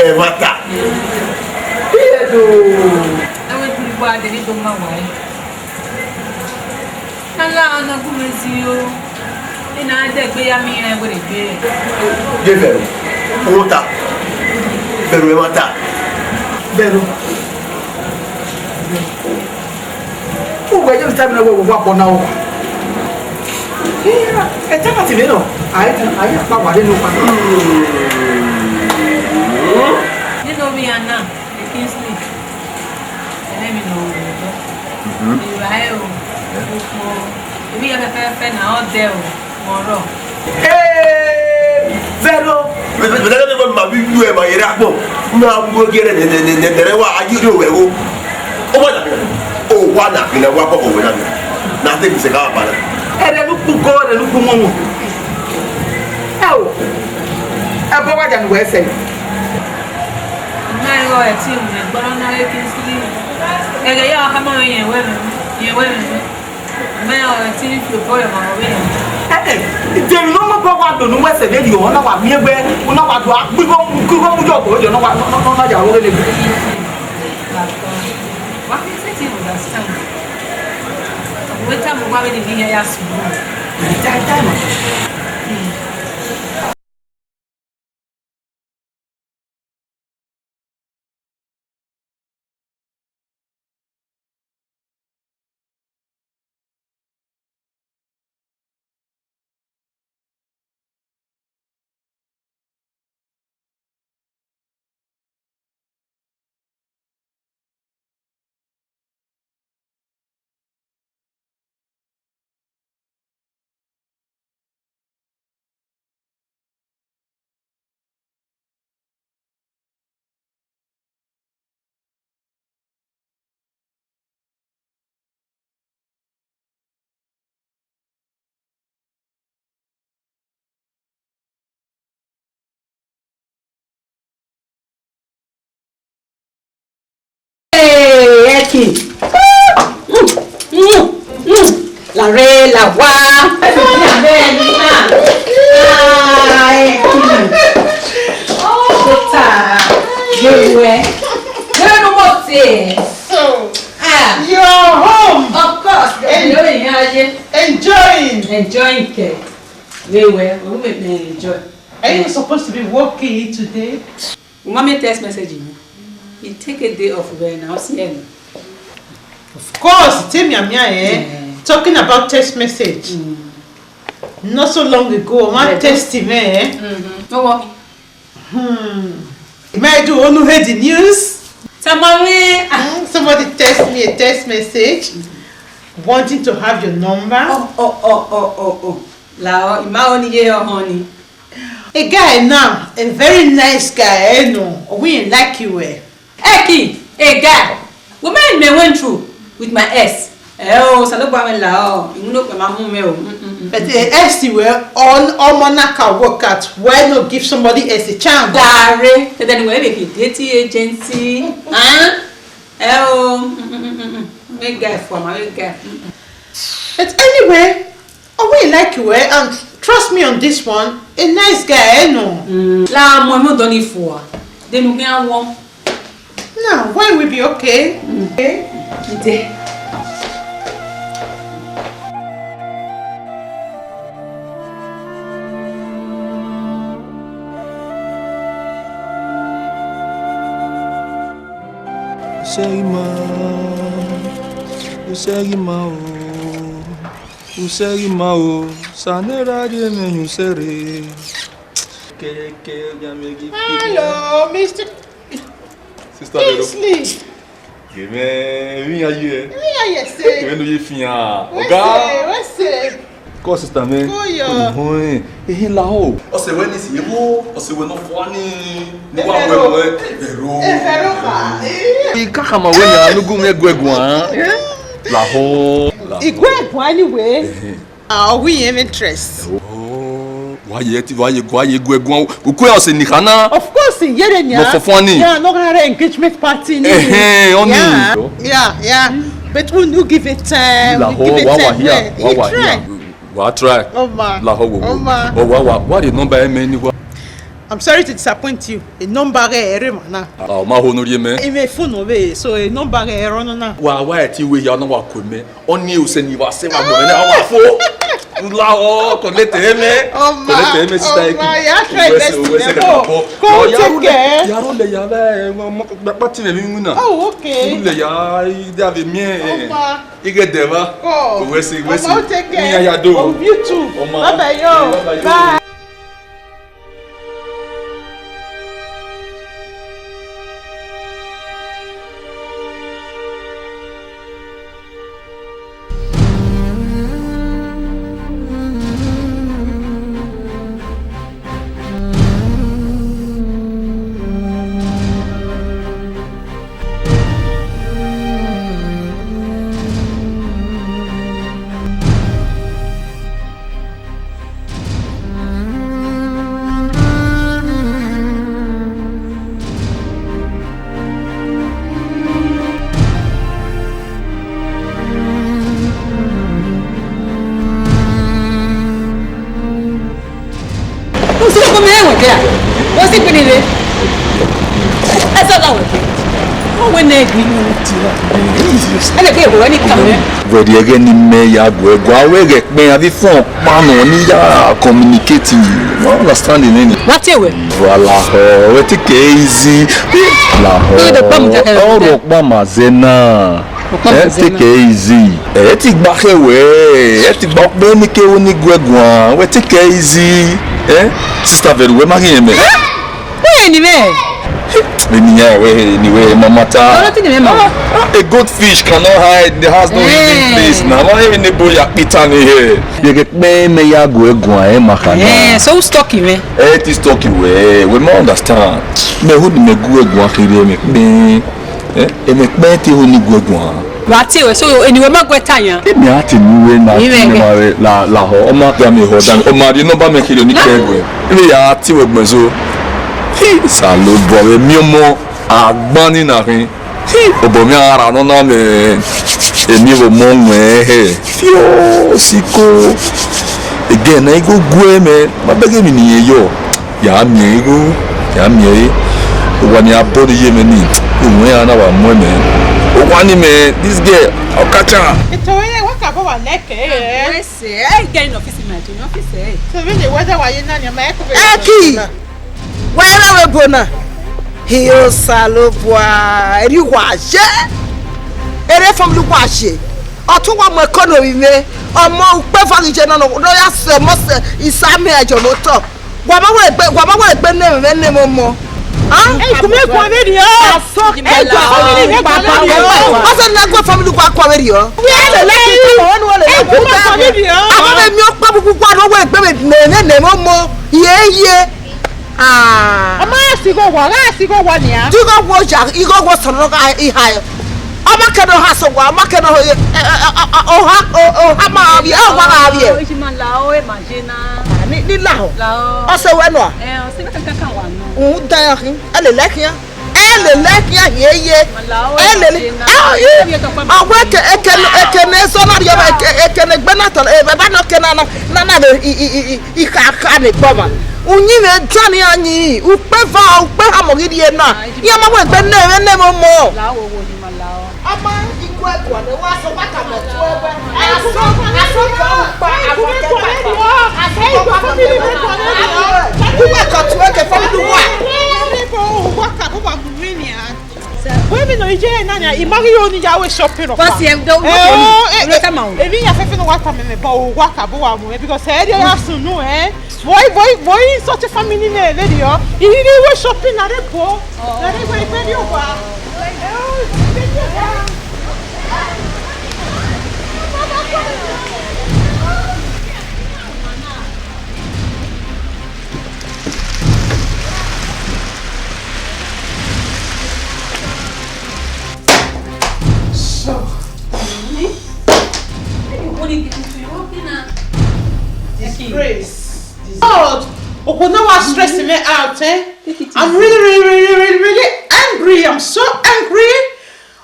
Ẹmwata. Iye do. Ẹwẹ kuru gba de ni do ma wa. Ala na gu me zi o. Ina de gbe ya mi ya were gbe. Ye bẹ̀rù. Ota. Bẹ̀rù ẹmwata. Bẹ̀rù. Uwẹ ye vbe tama ẹn wẹẹ, wa kpọ na o. Ẹ ta na ti vbe nọ, a i ta, a i ya kpa wa de ne okpa. Nene ovbi iran na, Kingsley, ẹmwẹ emwi ne ọ rre otọ. Evbare o, okhuo, ovbi iran fẹfẹfẹ na, ọ dẹ o, ọ rrọọ. Ee, Vero. Vero, ma bi yu ẹ ma yẹrẹ agbọn. Na wo gẹrẹ nẹ nẹ nẹ nẹ wa ayi ri owẹ wo. O ma da. O Owa na, ina wa bọbọ wẹ na. Na te bi se ka ba na. Ẹrẹ ne ukpu go, ẹrẹ ne ukpu mọmọ. Ẹ o, ẹ bọ wa dia ne uwẹ sẹ. Mẹ i re ẹtin mwẹ, gbọdọ na re Kingsley. Ẹghẹ ya khama mwẹ yẹn wẹ mẹ, yẹn wẹ mẹ. Mẹ i re ẹtin fi obọ rẹ ma wẹ mẹ. Ẹ ẹ, de emwi ne ọ mobọ wa do ne uwẹ sẹ vberriọ, ọ na wa miẹn wẹ, ọ na wa do a gbe igho, gbe igho mu yọ ọgọ, ọ na wa, ọ na, ọ na ya ro vbene. Wa fi sẹtin understand. Wẹ tama uwa vbene I ya ya sunu. Ẹ ta, ẹ ta ma. Hey, Eki. Lare la wa. Ah, Eki. Dota. Yewe. Yewe no mo se. So, ah, you're home. Of course. En- enjoying. Enjoying. Ke. Yewe, we make me enjoy. Are you supposed to be working today? Mami text message me. You take a day off, well, now see him. Of course, tell me, Amia, eh? Yeah. Talking about text message. Mm. Not so long ago, one text him, eh? Mm-hmm. No worry. Hmm. Maidu, unu hear the news? Tamari. Hmm, somebody text me a text message wanting to have your number. Oh, oh, oh, oh, oh, oh. Lao, ima oni ye honey. A guy now, a very nice guy, eh, no. We like you, eh. Eki, a guy. Woman, me went through with my ex. Eh, oh, Osanobua mwẹ la, oh, I no kpẹ ma mu mwẹ, oh. Mm, mm, mm. But, eh, ex wẹ, all, all man can work out. Why not give somebody else a chance? Dare, then we make a dating agency. Huh? Eh, oh, mm, mm, mm, mm, mm. Make guy for my guy. Mm, mm. But anyway, I really like you, eh? And trust me on this one, a nice guy, eh, no? Mm, la mo mo doni fua. Then we can walk. Now, why we be okay? Mm. Okay? Ide. Usẹgima, usẹgima o, usẹgima o, sanera rhie mwẹ yin usẹ rre. Kẹkẹ, ọmwa mẹ ghi fi. Hello, Mister Sister Vero. Kingsley. Ye mẹ, emwi iran ye. Emwi iran ye sẹ. Emwi ne u ye fian. Wẹ sẹ, wẹ sẹ. Kọ sister mẹ. Kọ yọ. Ehẹn, ehe lahọ. Ọse wẹ ni si evo, ọse wẹ nọ fua ni. Ne wa wẹ wẹ. Vero. Vero kha. I ka khama wẹ na, ne u gu mwẹ guẹ guan. Lahọ, lahọ. I guẹ guan anyway. Ehẹn. Ah, ọ wẹ irẹn interest. Oh, wa ye ti, wa ye, wa ye guẹ guan. U kue ọse ni khana. Of course, yere nia. Nọ fọfọ ni. Yeah, nọ gha re engagement party ni. Ehẹn, ọni. Yeah, yeah, yeah. But we no give it time. We give it time. Wa wa here. Wa wa here. Wa try. Oh, ma. Lahọ wo wo. Oh, ma. Oh, wa wa. Wa the number ẹ mẹ ni wa. I'm sorry to disappoint you. A number ẹ rre ma na. Ah, ọ ma ho ne u rhie mẹ. Ime phone ove, so a number ẹ rre ọnọna. Wa wa ẹ ti wẹ ya, ọ na wa ku mẹ. Ọni usẹ ni wa sẹ wa gbọmọ ne a wa fo. Lahọ, collect ẹ mẹ. Ọma, collect ẹ mẹ, sister Eki. Ọma, ya try best mẹ. Ko take care. Ya ro lẹ ya vbe, ma ti mẹ mi wina. Oh, okay. Ru lẹ ya, i da vbe miẹn. Ọma. I ghe dẹ va. Ko. Uwẹ sẹ, uwẹ sẹ. Ọma, take care. Ni ya ya do. Oh, you too. Ọma. Bye bye yo. Bye bye yo. Bye. What's it been in? Ẹ sọ lawẹ. Wọ́n wé nẹ ẹgbẹ́. Ẹ lè kí èbò ẹni kà mí. Vẹ̀rì ẹgẹ́ ni mẹ ya gu ẹgu, a wẹ ghẹ kpẹn, a fi fọn ọkpa nọ ni ya communicate. You understand the meaning? Wá tí èwẹ̀. Voilà, oh, we take it easy. Lahọ. Kí ló dé bá mi jákè lọ? Ọrọ ọkpa ma zẹ na. Ọkpa ma zẹ na. Eh, take it easy. Eh, ẹ ti gba khẹ wẹ, ẹ ti gba ọkpẹ ni ke wo ni gu ẹguan, we take it easy. Eh, sister, very well, ma ghi yẹn mẹ. Wẹ ni mẹ. Eni ya wẹ, eni wẹ, mama ta. Ọ̀rọ̀ tí ni mẹ mọ̀. Ah, ah, a goldfish cannot hide, it has no hiding place. Na ma eni bo ya pita ni he. Ye ke kpẹ mẹ ya gu ẹguan, ẹ ma kha na. Eh, so who stock him, eh? Ẹ ti stock wẹ, we ma understand. Mẹ hu ni mẹ gu ẹguan kherhe mẹ kpẹ. Eh, emẹ kpẹ te hu ni gu ẹguan. Wa tie wẹ, so eni wẹ ma gu ẹta yan. Emi a te ni wẹ na, eni wẹ ma wẹ la, lahọ, ọ ma pia mi họ dan, ọ ma di nọmba mẹ kherhe ni kpẹ wẹ. Emi ya tie wẹ gbẹn so. Hi, Osanobua, vbe miẹn ọmọ, agbọn ni na khin. Hi, obọ mẹ a ra nọ na mẹ, emi vbe ọmọ wẹn hẹ. Fiọ, siko. Ẹgẹ na, I go gu ẹre mẹ, ma bẹghe emwi ne irẹn yọ. Ya miẹn igho, ya miẹn ẹre. Owa ni a bọ ne iye mwẹ ni, uwẹ iran na wa mu ẹmwẹ. Owa ni mẹ, this girl, ọ kacha. Ito ye wa ka bọ wa nẹkẹ. Ẹsẹ, ẹ gẹ in ọfisi ma, to in ọfisi ẹ. So vbene wẹ da wa ye na ni, ma ẹ ko vbe. Ẹki, wẹ rẹ vbe bo na. Hi Osanobua, erriọ uwa ye. Erriọ family uwa ye. Ọtẹn uwa mu ẹko ne ovbi mwẹ. Ọmọ ukpẹ eva ghi ye na nọ, ne ọ ya sẹ ọmọ sẹ, isa mẹ ẹjọ ne otọ. Wa ma wẹ egbe, wa ma wẹ egbe ne mwẹ ne mwẹ ọmọ. Ah? Ẹ gu mẹ guan vberriọ. Asọ, ẹ gu family mẹ guan vberriọ. Ọsẹ ne gu family uwa guan vberriọ. Ẹ gu mẹ guan vberriọ. Avbe miẹn ọkpa bubu guan ne ọ wẹ egbe ne mwẹ ne mwẹ ọmọ. Ye ye. Ah. Ọ ma gha si igho owa, ọ gha si igho owa nian. Di igho owa oya, igho owa Osanobua gha ihae. Ọ ma kẹ ne ọ ha sẹ owa, ọ ma kẹ ne ọ, eh, eh, eh, eh, oha, o-, oha ma gha vbiẹ, owa gha vbiẹ. Ishi ma la o, e ma je na. Ni, ni lahọ. La o. Ọ sẹ wẹ nua? Eh, ọ sẹ wẹ kankan wa nọ. Uhun, dan ya khin. Ẹ lele khian. Ẹ lele khian hiẹn ye. Ma la o, e ma je na. Ẹ lele. Ah, i. Ọ wẹ eke, eke, eke ne sọ na rhie, eke, eke ne gbe na tọ, eh, baba nọ ke na, na, na, na, i, i, i, i. Ikhakha ne gbọmwa. Uyinmwẹ dan ne iran yin, ukpẹ eva, ukpẹ ehamọ ghi rhie na. Iran ma wẹ egbe ne mwẹ ne mwẹ ọmọ. La o, wo ni ma la o. Ọmọ, I gu ẹguan ne wa sẹ, wa ka mẹ tuẹ wẹ. Asọ, asọ ka ukpa, asọ ka ukpa. Asọ ka ukpa. Uwa ka tuẹ ke family uwa. Wa ka bọ wa mu mi nian. Wẹ vbene ọ ye na nia, I ma ghi yo ni ya wẹ shopping rọ. Bọsi, ẹ do, eh, oh, eh, eh, emwi ya fẹfẹ ne wa tama mẹ, but wa ka bọ wa mu, eh, because ẹ rhie ya sunu, eh. Vbọ, vbọ, vbọ, such a family nẹ, lady, ọ. I rhie wẹ shopping na rre bo. Na rre wẹ, I gbe rhie owa. Eh, oh, I gbe rhie owa. So, disgrace. God, okhuo na wa stress me out, eh? I'm really, really, really, really, really angry. I'm so angry.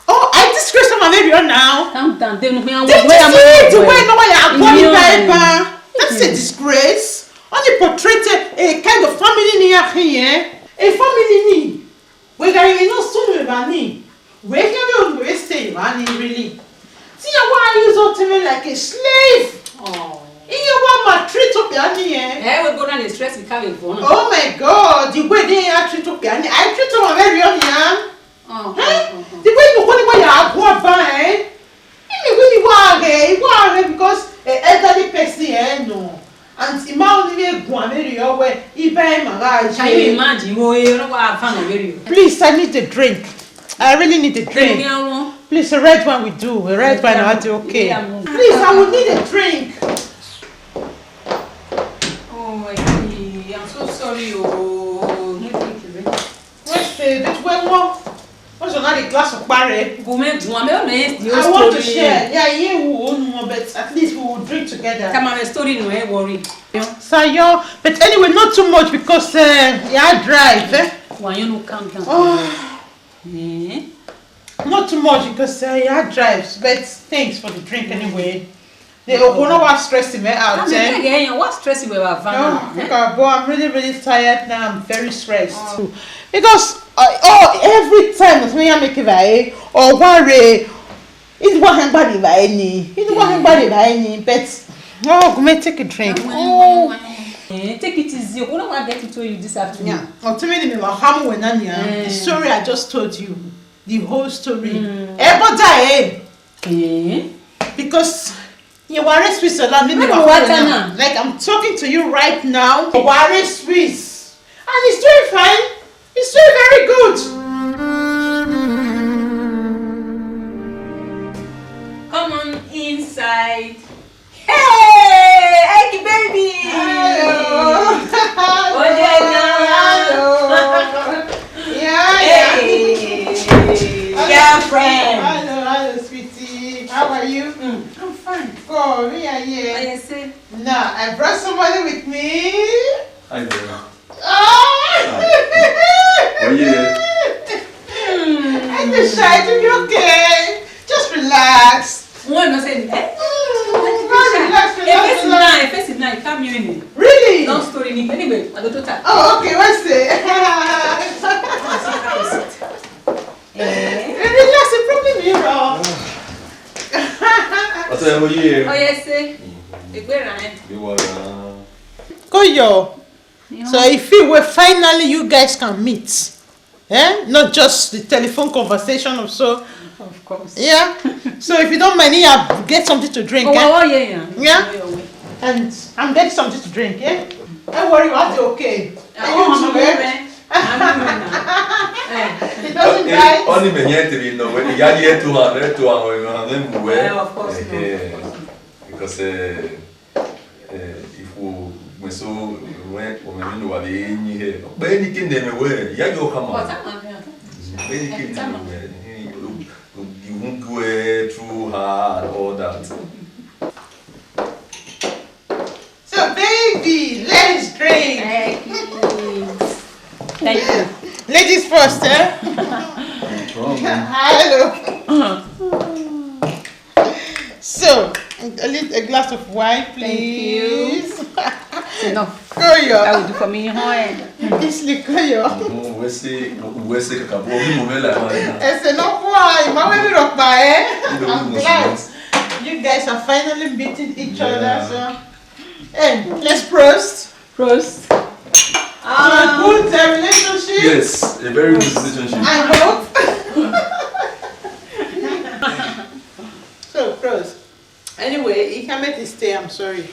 Oh, I disgrace my baby now. Calm down. Did you see the way no one are going by? That's a disgrace. Only portray a kind of family ni akhin, eh? A family ni. We ga you know soon we ba ni. We can be on we stay ba ni really. See how I use out to me like a slave. Oh. Iye wa maltreat up ya ni, eh? Eh, we go down the stress we carry for. Oh my God, the way they are treat up ya ni. I treat them very on ya. Oh, eh? Oh, oh, oh. The way you go, the way you are go about, eh? Imi wẹ imi wa ghe, I wa ghe because, eh, elderly person, eh, no. And I ma only vbe guan vberriọ wẹ, I ba ẹre ma gha ye. Can you imagine? Wo e, ọ wa fan vberriọ. Please, I need a drink. I really need a drink. Drink, yeah, one. Please, a red wine will do. A red wine, I'll do okay. Yeah, one. Please, I will need a drink. Oh, I see. I'm so sorry. Oh, no drink, eh? What's the, this one? What's another glass of barrel? Go make one. I want to share. Yeah, yeah, we won't know, but at least we will drink together. Come on, the story, no, eh, worry. Sayo, but anyway, not too much because, uh, yeah, I drive, eh? Why you no calm down? Oh. Eh? Not too much because, uh, yeah, I drive, but thanks for the drink anyway. The okhuo na wa stress me out, eh? Ghẹ yan, wa stress wẹ vbe ava na. No, look, bro, I'm really, really tired now. I'm very stressed. Because uh, oh, every time that me make it, or worry, it's what I'm body by any. It's what I'm body by any. But oh, go me take a drink. Oh. Eh, take it easy. What do I get to tell you this afternoon? Yeah. I'll tell you the Mahamu when I'm here. The story I just told you. The whole story. Eh, but I, eh? Because you were Switzerland, me, no, like I'm talking to you right now. You were Swiss. And it's doing fine. It's doing very good. Come on inside. Hey, Eki baby. Hello. Hello. Yeah, yeah. Hey, girlfriend. Hello, hello, sweetie. How are you? Mm, I'm fine. Oh, me are here. What you say? Nah, I brought somebody with me. Hi there. Ah! Oh, yeah. Hmm. I just shy to be okay. Just relax. One no say, eh? Mm, relax, relax, relax. Face nine, face nine, come here. Really? Don't story me. Anyway, I don't talk. Oh, okay, what's it? Eh? Relax, the problem you know. What's up, how are you? Oh, yes, sir. Egbe ra, eh? You are, uh, Koyo. So I feel well, finally you guys can meet. Eh? Not just the telephone conversation or so. Of course. Yeah. So if you don't mind, yeah, get something to drink. Oh, eh? Oh, yeah, yeah. Yeah? Yeah, yeah. And I'm getting something to drink, yeah? Don't worry, I'll be okay. I want to, eh? It doesn't bite. Only me yet to know when you get to have it to our, eh, of course. Eh, because, eh, Eh, ikhuo gbẹn so, wẹ, ọmọ mi ne uwa vbe yin hẹ. Ọ kpẹ ne I ke nẹ mwẹ wẹ, ya yọ khama. Ọ kpẹ ne I ke nẹ mwẹ wẹ, eh, you won't go, eh, through her and all that. So, baby, let's drink. Thank you. Thank you. Ladies first, eh? No problem. Hello. So, a, lit-, a glass of wine, please. Thank you. It's enough. Koyo. That will do for me. Hoi. Kingsley Koyo. No, we say, we say, kakabo, we move like that. It's enough wine. Ma we rock by, eh? I'm glad you guys are finally meeting each other. Yeah. So, hey, let's prost. Prost. To a good, uh, relationship. Yes, a very good relationship. I hope. So, prost. Anyway, you can make it stay. I'm sorry.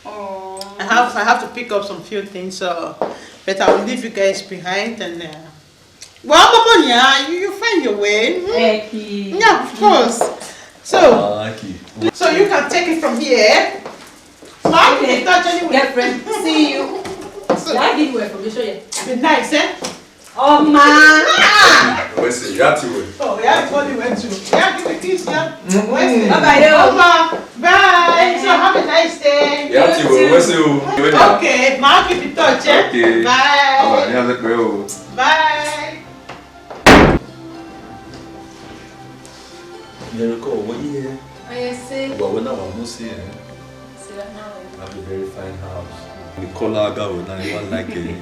Oh. I have, I have to pick up some few things, so, but I will leave you guys behind and, uh, well, Mama, yeah, you, you find your way. Hmm? Eki. Yeah, of course. So, ah, Eki. So you can take it from here. Smile, okay. Don't touch anywhere. Girlfriend, see you. So, did I give you information yet? Be nice, eh? Oh, man. Where's it? You have to wait. Oh, yeah, it's only went to. Yeah, give me kiss, yeah. Mm-hmm. Where's it? Bye-bye, yo. Bye. Bye. So have a nice day. You have to wait. Where's it? Okay, ma keep in touch, eh? Okay. Bye. All right, you have a great. Bye. Miracle, what you here? Oh, yes, sir. Well, when I was not here, eh? Sir, no. Have a very fine house. The color I got when I want like it.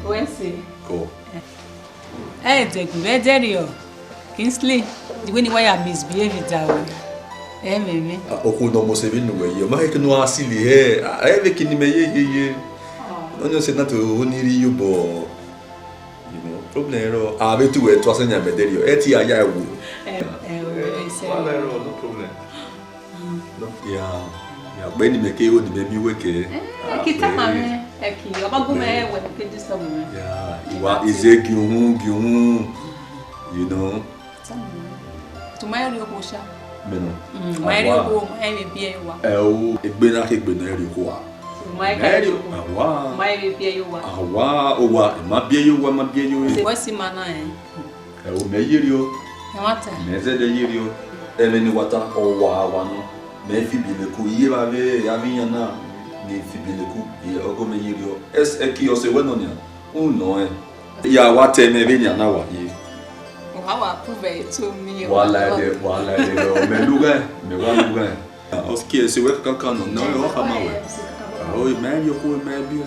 Where's it? Go. Eh, take me there, yo. Kingsley, the way you misbehave with that one. Eh, meme. Ah, okhuo nọ mose vbe nu wẹ ye. Ma he ke nu a sili hẹ. Ah, e vbe kini mẹ ye, ye, ye. Oh. Onye se na to oni ri yo bo. You know, problem ro. A vbe tu wẹ tuẹ sẹ yan mẹ deri. E ti a ya wo. Eh, eh, o, eh, se. Wala ro, no problem. Mm. No, yeah. Yeah, but ni mẹ ke o ni mẹ mi wẹ ke. Eh, ah, ki ta ma mẹ. Eki, ọba gu mẹ wẹ ke disturb mẹ. Yeah, iwa ize gi uhun, gi uhun. You know. Tuma ẹ rhie okhuo sha. Mẹ nọ. Mm, ma ẹ rhie okhuo, ma ẹ vbe biẹ ye owa. Ẹ o, egbe na kegbe ne ẹ rhie okhuo a. Ma ẹ ka rhie okhuo. Awa. Ma ẹ vbe biẹ ye owa. Awa, owa, ẹ ma biẹ ye owa, ma biẹ ye owa. Wẹ si ma na ẹ. Ẹ o, mẹ ye rhie o. Ẹ wa ta. Mẹ zẹdẹ ye rhie o. Ẹmwẹ ne wa ta, ọ wa, wa nọ. Mẹ fibi leku, iye vbe avbe avbe iran na, ne fibi leku, ọgọ mẹ ye rhie o. Ẹ ki ọse wẹ nọ nian, u nọ ẹn. Ya wa ta ẹmwẹ vbenian na wa ye. Wa wa prove it to me. Wa la ẹdẹ, wa la ẹdẹ, mẹ lughan, mẹ wa lughan. Ọ ke ẹse wẹ kankan nọ, nọ ọ kha ma wẹ. Aro mẹ vbe okhuo mẹ biẹ.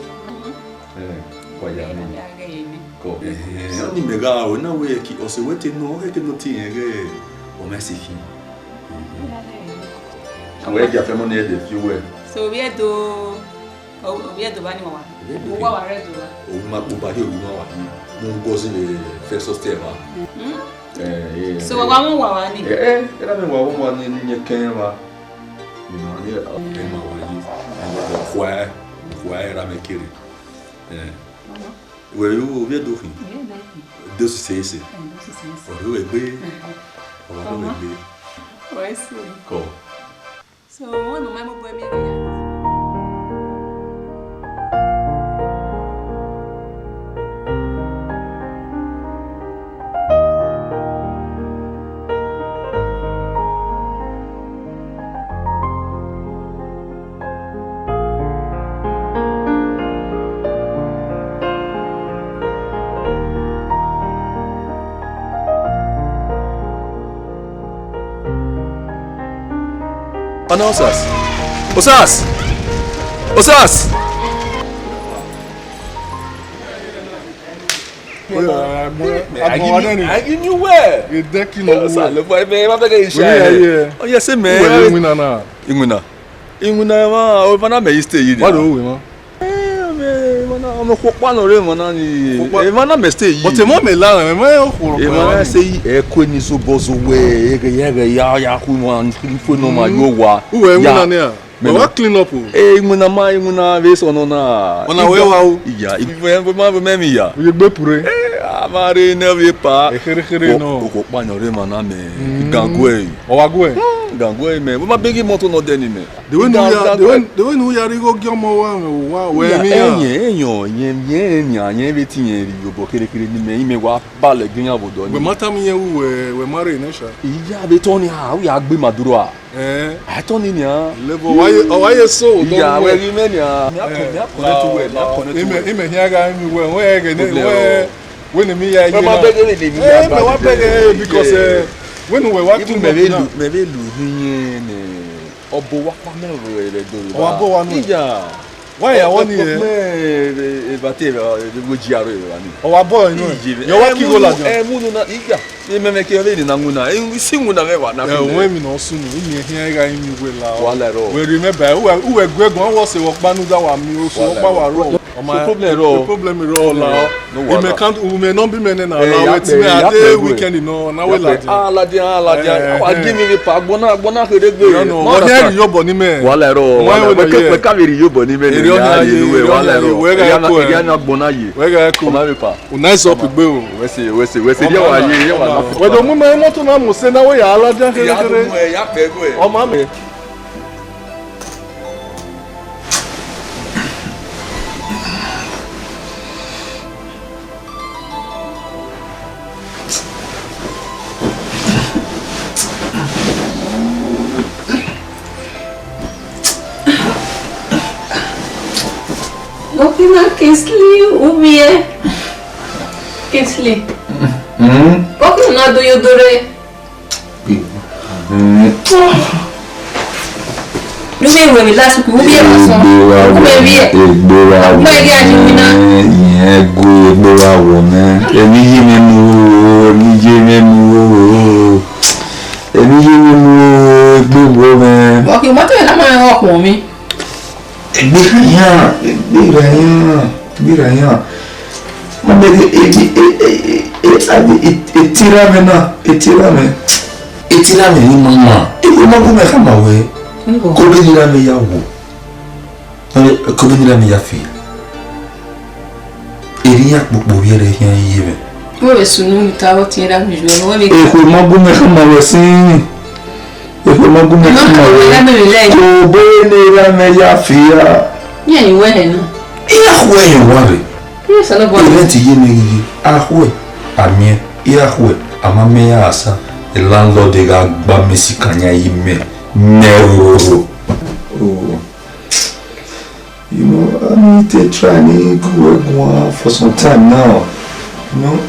Eh, wa ya ni. Kọ. Eh, ọni mẹ gha ro na wẹ ki ọse wẹ te nọ, ọ ke nọ tie rẹn ghe, ọ ma si khin. Wẹ dia fẹ mọ ne ẹdẹ fi wẹ. So, ovbi Ẹdo, ovbi Ẹdo vba ni wa wa? Ovbi Ẹdo. Wa wa rre Ẹdo vba? Ovbi ma kpo ba ye ovbi ma wa ni. Mu Ngozi vbe first hostel vba. Mm. Eh, eh, So, eh. Wa wa mu wa wa ni? Eh, eh, era mi wa wa ni, ni ye kẹn vba. Ni ma ni, eh, ma wa ye. Eh, khua, khua era mi kere. Eh. Wẹ ru ovbi Ẹdo khin? Ovbi Ẹdo khin. Do sisẹ ese. Eh, do sisẹ ese. Ọ ru egbe. Ọ ru egbe. Wẹ si. Kọ. So, one of my mobile me. Ọna Osas. Osas! Osas! Agbọn wa nẹni. Ayi ni uwẹ. Edẹ ki nọ Osas, uwẹ. Lọ fọ ẹmẹ, ẹ ma bẹgẹ iṣẹ. Wẹ ẹ. Ọ yẹ sẹ mẹ. Uwẹ lẹ winna na. Iwinna. Iwinna emwa, emwa na mẹ i stay yi nia. Wa do ru emwa. Eh, emwa na, ọmọ okhuo ọkpa nọ rre emwa na ni. Okhuo ọkpa. Emwa na mẹ stay yi. But emwa mẹ la rẹ, emwa okhuo ọkpa. Emwa na stay yi, ẹ kue ni zobọ zowẹ, ẹghẹ ya, ẹghẹ ya, ya khu emwa, khu emwa yo wa. Uwẹ winna nia. Mẹ wa clean up o. Eh, iwinna ma, iwinna vbe sẹ ọnọ na. Ọna wẹ wa o. Iya, iwinna ma vbe mẹ mi ya. Uye gbe pure. Eh, a ma rre ne ovbi epa. Ekhere khere nọ. Okhuo ọkpa nọ rre emwa na mẹ. Gangue. Ọ wa gue? Gangue mẹ. Wẹ ma begi mọto nọ dẹ ni mẹ. De wẹ ne u ya, de wẹ, de wẹ ne u ya rhie igho gie ọmọ wa mwẹ owa, wẹ emwi iran. Ẹyẹn, ẹyẹn, ẹyẹn, ẹyẹn, ẹyẹn vbe te irẹn rhie iyobọ kherhe kherhe ni mẹ, imẹ wa balẹ gie iran vbe odọ ni. Wẹ ma tama irẹn ru wẹ, wẹ ma rre nẹ sha. Iya vbe tọ ni a, u ya gbe ma duro a. Eh. A tọ ni nian. Level, ọ wa ye, ọ wa ye so, odọ ni. Iya, wẹ ghi mẹ nian. Mi a connect, mi a connect wẹ, mi a connect wẹ. Imẹ, imẹ hian gha mi wẹ, wẹ ghe ne, wẹ, wẹ ne mi ya ye na. Wẹ ma bẹghe ne mi ya ba. Eh, mẹ wa bẹghe, because, eh, wẹ ne wẹ wa clean up na. Mẹ vbe lu, mẹ vbe lu hin yẹn nẹ. Ọ bọ owa kpa mẹ rẹ do rre. Ọ wa bọ owa nẹ. Iya. Wa ya wọ ni ẹ. Mẹ evba te evba, evba ji aro evba ni. Ọ wa bọ inú ẹ. Iye, yọ wa ki igho ladian. Ẹ mu unu na, iya. Emẹ mẹ ke vbe ni na mu na. E si mu na mẹ wa na. Ẹ, wẹ mi na sunu, imi ehian gha imi wẹ la. Wa la rọ. Wẹ ri mẹ ba, uwẹ, uwẹ gue guan wọ se wọ kpa nu da wa mi, o se wọ kpa wa rọ. So problem rọ. Problem rọ la. No wahala. Ime kan, ume nọ bi mẹ nẹ na, eh, la wẹ ti mẹ ade weekend nọ, na wẹ ladian. Ah, ladian, ah, ladian. Eh, wa gi mi vbe pa, agbọn na, agbọn na kherhe gbe. No, no, wẹ kha rhie iyobọ ni mẹ. Wahala rọ, wẹ ka vbe rhie iyobọ ni mẹ. Ere ọna ye, ere ọna ye, wẹ gha ko. Ere ọna agbọn na ye. Wẹ gha ko. Ọna vbe pa. Una is up igbe o. Wẹ se, wẹ se, wẹ se, ye wa ye, ye wa na. Wẹ do mu mẹ imoto na mu se na wẹ ya ladian kherhe kherhe. Ya do mu ẹ, ya pẹ gu ẹ. Ọma mẹ. Gọkina Kingsley, u vbiẹ? Kingsley. Mm. Gọkina na do yo dore. Mm. Lu mi wẹ mi last week, u vbiẹ ma sọn. Egbe wa wọ, egbe wa wọ. Ọgbẹn ghi a ju mi na. Ìyẹn gu egbe wa wọ mẹ. Èmi yé mi mu o, èmi yé mi mu o. Èmi yé mi mu o, egbe wọ mẹ. Ok, mọto yẹn na ma rẹn ọkhuọn mi. Egbe ra yan, egbe ra yan, egbe ra yan. Ma bẹghe, e, e, etira mwẹ na, etira mwẹ. Etira mwẹ ni ma ma. Egbe ma gu mẹ khama wẹ. Ko be ni ra mẹ ya wo. Ko be ni ra mẹ ya fi. Erriọ iran kpokpo vbiẹ rre khian iye mwẹ. Wẹ vbe sunu ni ta vbe ọtiẹn ra mẹ ju ẹmwẹ wẹ vbe. Ekhue ma gu mẹ khama wẹ sin. Ekhue ma gu mẹ khama wẹ. Ko be ne ra mẹ ya fia. Iran ni wẹ hẹ na. Iran khuẹ hẹ wa rre. Iran Osanobua. Rent ye mẹ ghighi. A khuẹ, a miẹn. Iran khuẹ, a ma miẹn ya asa. Landlord gha gba mẹ sikan yan yi mẹ. Mẹ roro. Oh. You know, I need to try and go work one for some time now. You know?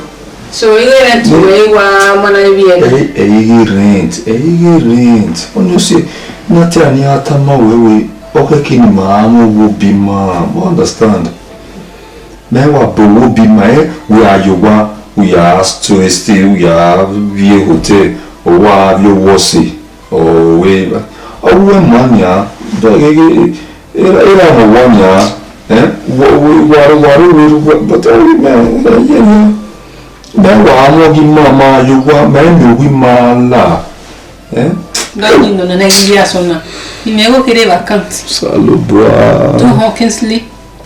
So, you rent where you are, man, I be. Ẹ, ẹ, you rent, ẹ, you rent. When you say, Na te a ni a tama wẹ wẹ, ọ khẹke ne ima gha mwẹ owa obi ima, ma understand. Mẹ wa bọ owa obi ima, eh, wẹ a ye owa, u ya stay, stay, u ya vbe hotel, ọ wa vbe owa ọse, ọ wẹ, ọ wẹ ma nian, da gheghe, erha, erha mwẹ owa nian, eh, wa, wa, wa, wa, wa, but, eh, mẹ, eh, yeah, yeah. Mẹ wa mwẹ owa ima, ma ye owa, mẹ miẹn owa ima la, eh? Dọni nọ nọ na ghi ya sọ na. Imẹ wo kere vacant. Osanobua. Do hon Kingsley.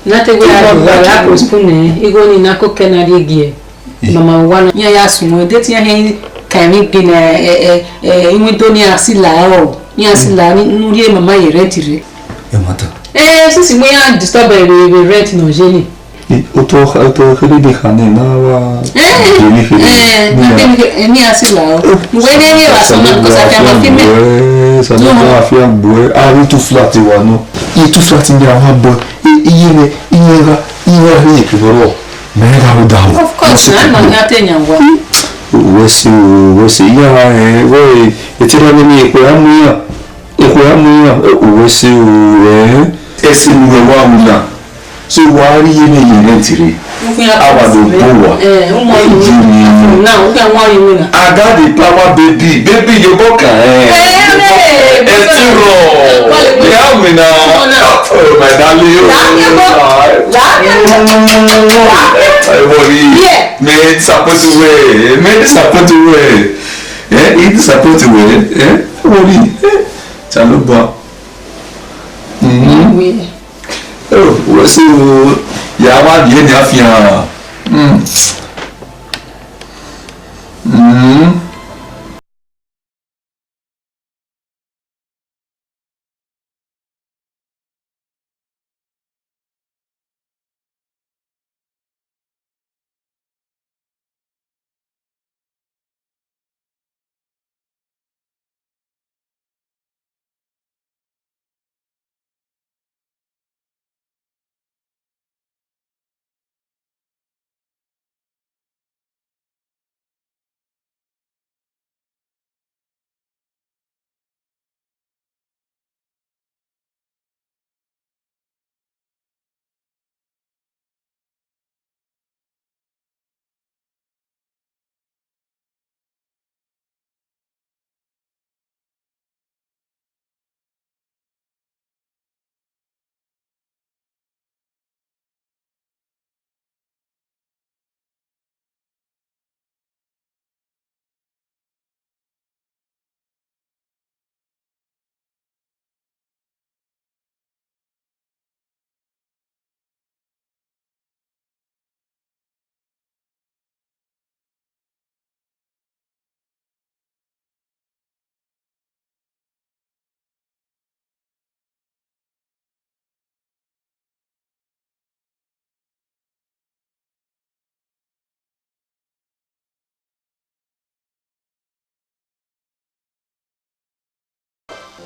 Na te gbe ya gba la postpone igho ni na ko kẹ na rhie gie. Mama wa na. Iran ya suẹn de ti iran hẹn ka emwi gbe na, eh, eh, eh, iwindow ni a si la ọ. Ni a si la ni nu rhie mama ye rent rre. Ẹ ma ta. Eh, since we ya disturb vbe, vbe rent nọ ye ni. Eh, otọ, otọ kherhe de khane na wa. Eh, gbe ni kherhe. Eh, ni na a, kherhe, eh, ni a si la ọ. Eh, wẹ ne ne wa sọ na, because I can feel me. Osanobua, afia gbe. A ri two flat wa nọ. Iye two flat ni a wa bọ. Iye ne, iye gha, iye gha rhie ke nọ rọ. Mẹ gha ru da o. Of course, na ma na te yan wa. Wẹ se o, wẹ se ya, eh, wẹ, etẹn na ni mi ekpe a mu iran. Ekpe a mu iran, eh, wẹ se o, eh. Ẹse ne uwẹ wa ru na. So wa rhie ne ye rent rre. Awa do bo wa. Eh, umo yi. Eyi ni. Na, u kẹ wọn yi na. I got the power, baby. Baby, you go can. Eh, eh, eh, ẹ ti rọ. Ẹ mi na. Oh, my darling. Ẹ wọ ri. Yeah. Mẹ disappoint wẹ. Mẹ disappoint wẹ. Eh, he disappoint wẹ. Eh, ẹ wọ ri. Eh, Osanobua. Mhm. Oh, wẹ se o, ya wa gie ne afian. Mm. Mm.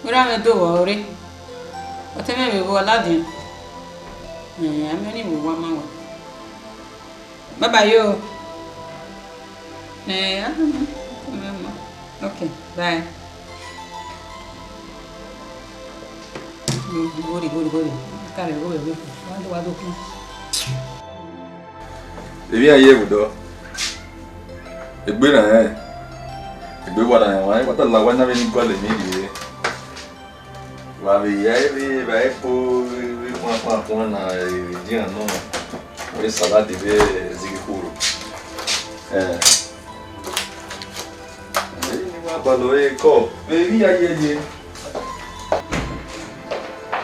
Wẹ ra mwẹ do vbọ re? Ọtẹn mwẹ vbe vbo ladian? Ẹ, a miẹn ọnii vbe owa ma wẹ. Bye bye yo. Ẹ, a miẹn ọtẹn mwẹ ma. Okay, bye. Gori, gori, gori. Kare, gori, gori. Wa do, wa do kun. Emwi iran ye vbe odọ. Egbe na rẹn. Egbe wa na rẹn, wa ta la wa na vbe ni gualọ emwi rhie. Wa vbe ya vbe, vbe a i kpo vbe khuan khuan khuan na, vbe dian nọ, vbe salad vbe zighi khuoro. Eh. Ẹ, ne wa gualọ re kọ, vbe emwi ya ye ye.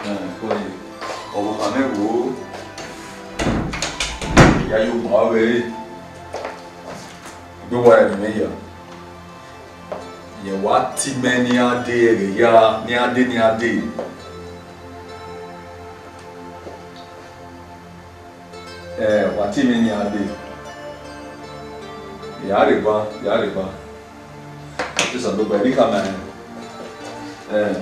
Eh, kọ ye. Ọvbokhan mwẹ wo. Ya yo gba vbe re. Egbe wa rẹ ne imẹ ya. Yẹn wa tie mẹ ne iran dee ẹghẹ ya, ne iran dee, ne iran dee. Ẹ, wa tie mẹ ne iran dee. Ya rhe ban, ya rhe ban. Osanobua, ẹ, ne I khama rẹn. Ẹ.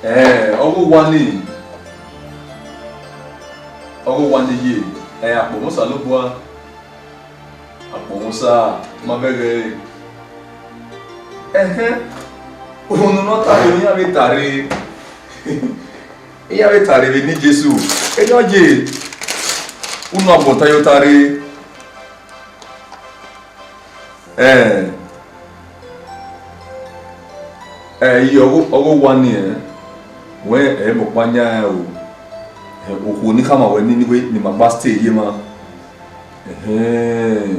Ẹ, ọghe owa nii, ọghe owa ne I ye, ẹ, a kpọnmwẹ Osanobua. Akpọnmwẹ Osa, ma bẹghe ẹre. Ẹhẹn, unu ne ọ ta rre, iran vbe ta rre. Iran vbe ta rre vbe eni Jesu. Erriọ ye, unu agbọn ta ye ota rre. Ẹn, ẹ, iye ọghe, ọghe owa ni, ẹ, wẹ ẹ mẹ ọkpa yan o. Ẹ, okhuo ni khama wẹ ni, ni wẹ ne ima gba stay ye emwa. Ẹhẹn.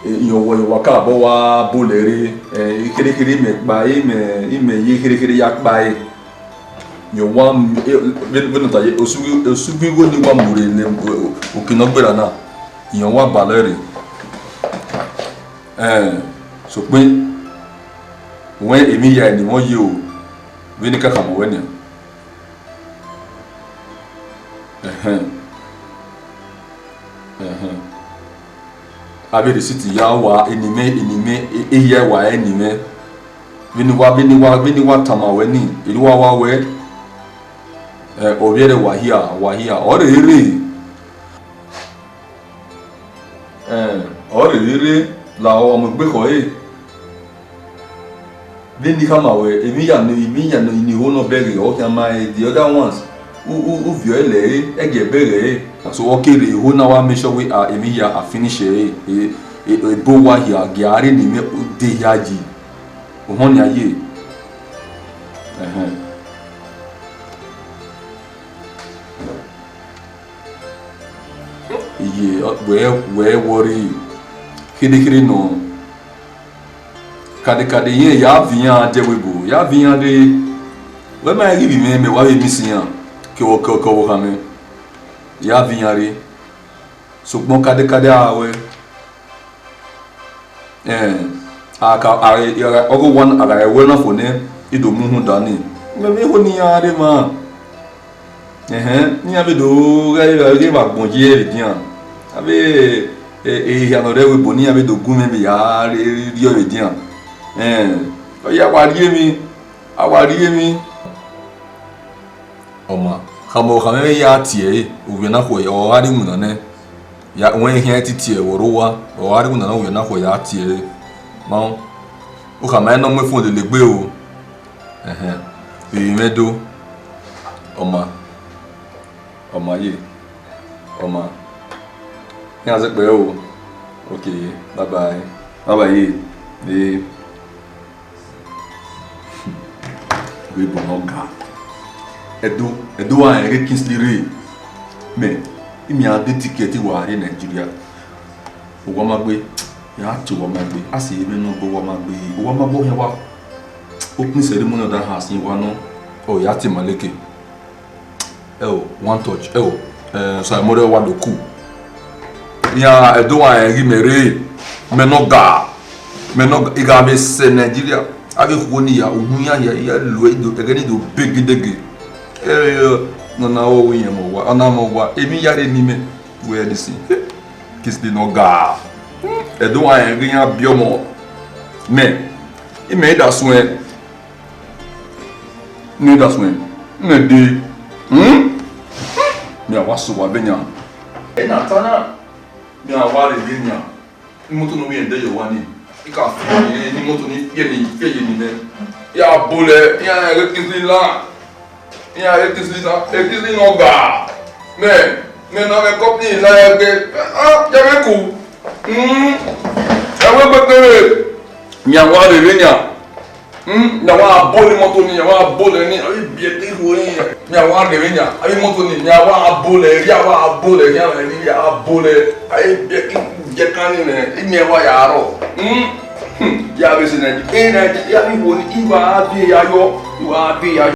E, irẹn ọwọ, irẹn ọwa ka bọ wa bolẹ rre, ẹ, kherhe kherhe imẹ kpa, imẹ, imẹ ye kherhe kherhe ya kpa ẹre. Irẹn ọwa, e, vbene, vbene ọ ta ye, osughi, osughi igho ni wa mu rre ne, o, o, oke ne ọ gberra na, irẹn ọwa balẹ rre. Ẹn, sokpan, wẹ emwi hia ni mwẹ ye o, vbene I ka khama wẹ nian. Ẹhẹn. Ẹhẹn. Avbe receipt ya wa, eni mwẹ, eni mwẹ, e, ehia wa eni mwẹ. Vbene wa, vbene wa, vbene wa tama wẹ ni, erriọ wa wa wẹ, ẹ, ovbi ẹre wa hia, wa hia, ọ rhe rre. Ẹn, ọ rhe rre, la ọ mu egbe khọ ẹre. Vbene I khama wẹ, emwi hia ne, emwi hia ne, ne I ho nọ bẹghe, ọ khian ma ẹre, the other ones, u, u, u viọ ẹre lẹ ẹre, ẹgiẹ bẹghe ẹre. So, ọ kere eho na wa make sure wẹ, a, emwi hia a finish ẹre, e, e, ebo wa hia, gie a rre ne imẹ de hia yi. Ohọn nian ye. Ẹhẹn. Iye, wẹ, wẹ worry. Kherhe kherhe nọ. Kadekade irẹn ya viọ iran die ẹvbo ebo, ya viọ iran rre. Wẹ ma ghi vbe mwẹ, mẹ wa vbe miss iran, ke ọ, ke ọ, ke ọvbokhan mwẹ. Ya viọ iran rre. Sokpan kadekade a wẹ, ẹn, a ka, a, a, ọghe owa na, a gha wẹ na fo nẹ, I do mu rhunmwuda nii. Mẹ vbe ho ne iran rre emwa. Ẹhẹn, ne iran vbe do gha, gha, gha vbe agbọn ye vbe edian. Avbe, e, e, ehia ne ọ rre ẹvbo ebo ne iran vbe do gu mwẹ vbe ya rrie vbe edian. Ẹn, ọ ya wa rhie emwi, a wa rhie emwi. Ọ ma, khama, khama mwẹ ya tie ẹre, ovbi na khuẹ, ọ gha rre iwinna nẹ. Ya, wẹ khian titi ẹre vbe ọre owa, ọ gha rre iwinna nẹ, ovbi na khuẹ ya tie ẹre. Ma, u khama ẹre ne ọ mu efun lele egbe o. Ẹhẹn, vbe mwẹ do, ọ ma, ọ ma ye, ọ ma. Iran zẹkpẹ o. Okay, bye bye. Bye bye ye. Ee. Vbe ebo ne ọ ga. Ẹdo, Ẹdo wa rẹn ghe Kingsley rre. Mẹ, I miẹn a de ticket wa rrie Nigeria. Owa ma gbe, ya tie owa ma gbe, a si emwi nọ gbe owa ma gbe, owa ma gbe ọhiẹn wa. Opening ceremony ọ da ha sin wa nọ, ọ ya tie Maleke. Ẹo, one touch, ẹo, eh, Saimore wa do ku. Iran Ẹdo wa rẹn ghe mẹ rre, mẹ ne ọ ga, mẹ ne ọ ga, I gha vbe sẹ Nigeria, avbe okhuo ni ya, uwu iran ya, ya lo ẹre do, ẹghẹ ni do begedege. Ẹo, nana ọ wẹ irẹn mẹ owa, ọ na mẹ owa, emwi ya rre ne imẹ. Wẹ ẹdisi, Kingsley ne ọ ga. Ẹdo wa rẹn ghe iran biẹ ọmọ. Mẹ, imẹ i da suẹn. Imẹ i da suẹn. Imẹ dee. Hmm? Mẹ a wa sẹ owa vbe yan. Ena ta na, mẹ a wa rre vbe yan. Imoto ne ọ vbiẹ ẹdẹ ye owa nii, I ka fian ne imoto ni fiẹ ne I fiẹ ye ni nẹ. Ya bolẹ, iran rẹn ghe Kingsley la. Iran rẹn ghe Kingsley la, e Kingsley ne ọ ga. Mẹ, mẹ ne ọ mwẹ company la ẹgbẹ. Ah, ya mwẹ ku. Hmm. Ẹ wẹ gbe kere. Mẹ a wa rre vbe yan. Hmm, mẹ a wa bol imoto ni, mẹ a wa bol ẹre ni, avbe biẹ te ho ẹre. Mẹ a wa rre vbe yan, avbe imoto ni, mẹ a wa bol ẹre, a wa bol ẹre, a wa bol ẹre, avbe biẹ, biẹ kan ni nẹ, imẹ wa ya rrọọ. Hmm, hmm, ya vbe sẹ Nigeria, e Nigeria, avbe iwo ni, I wa biẹ ya yọ, I wa biẹ ya yọ.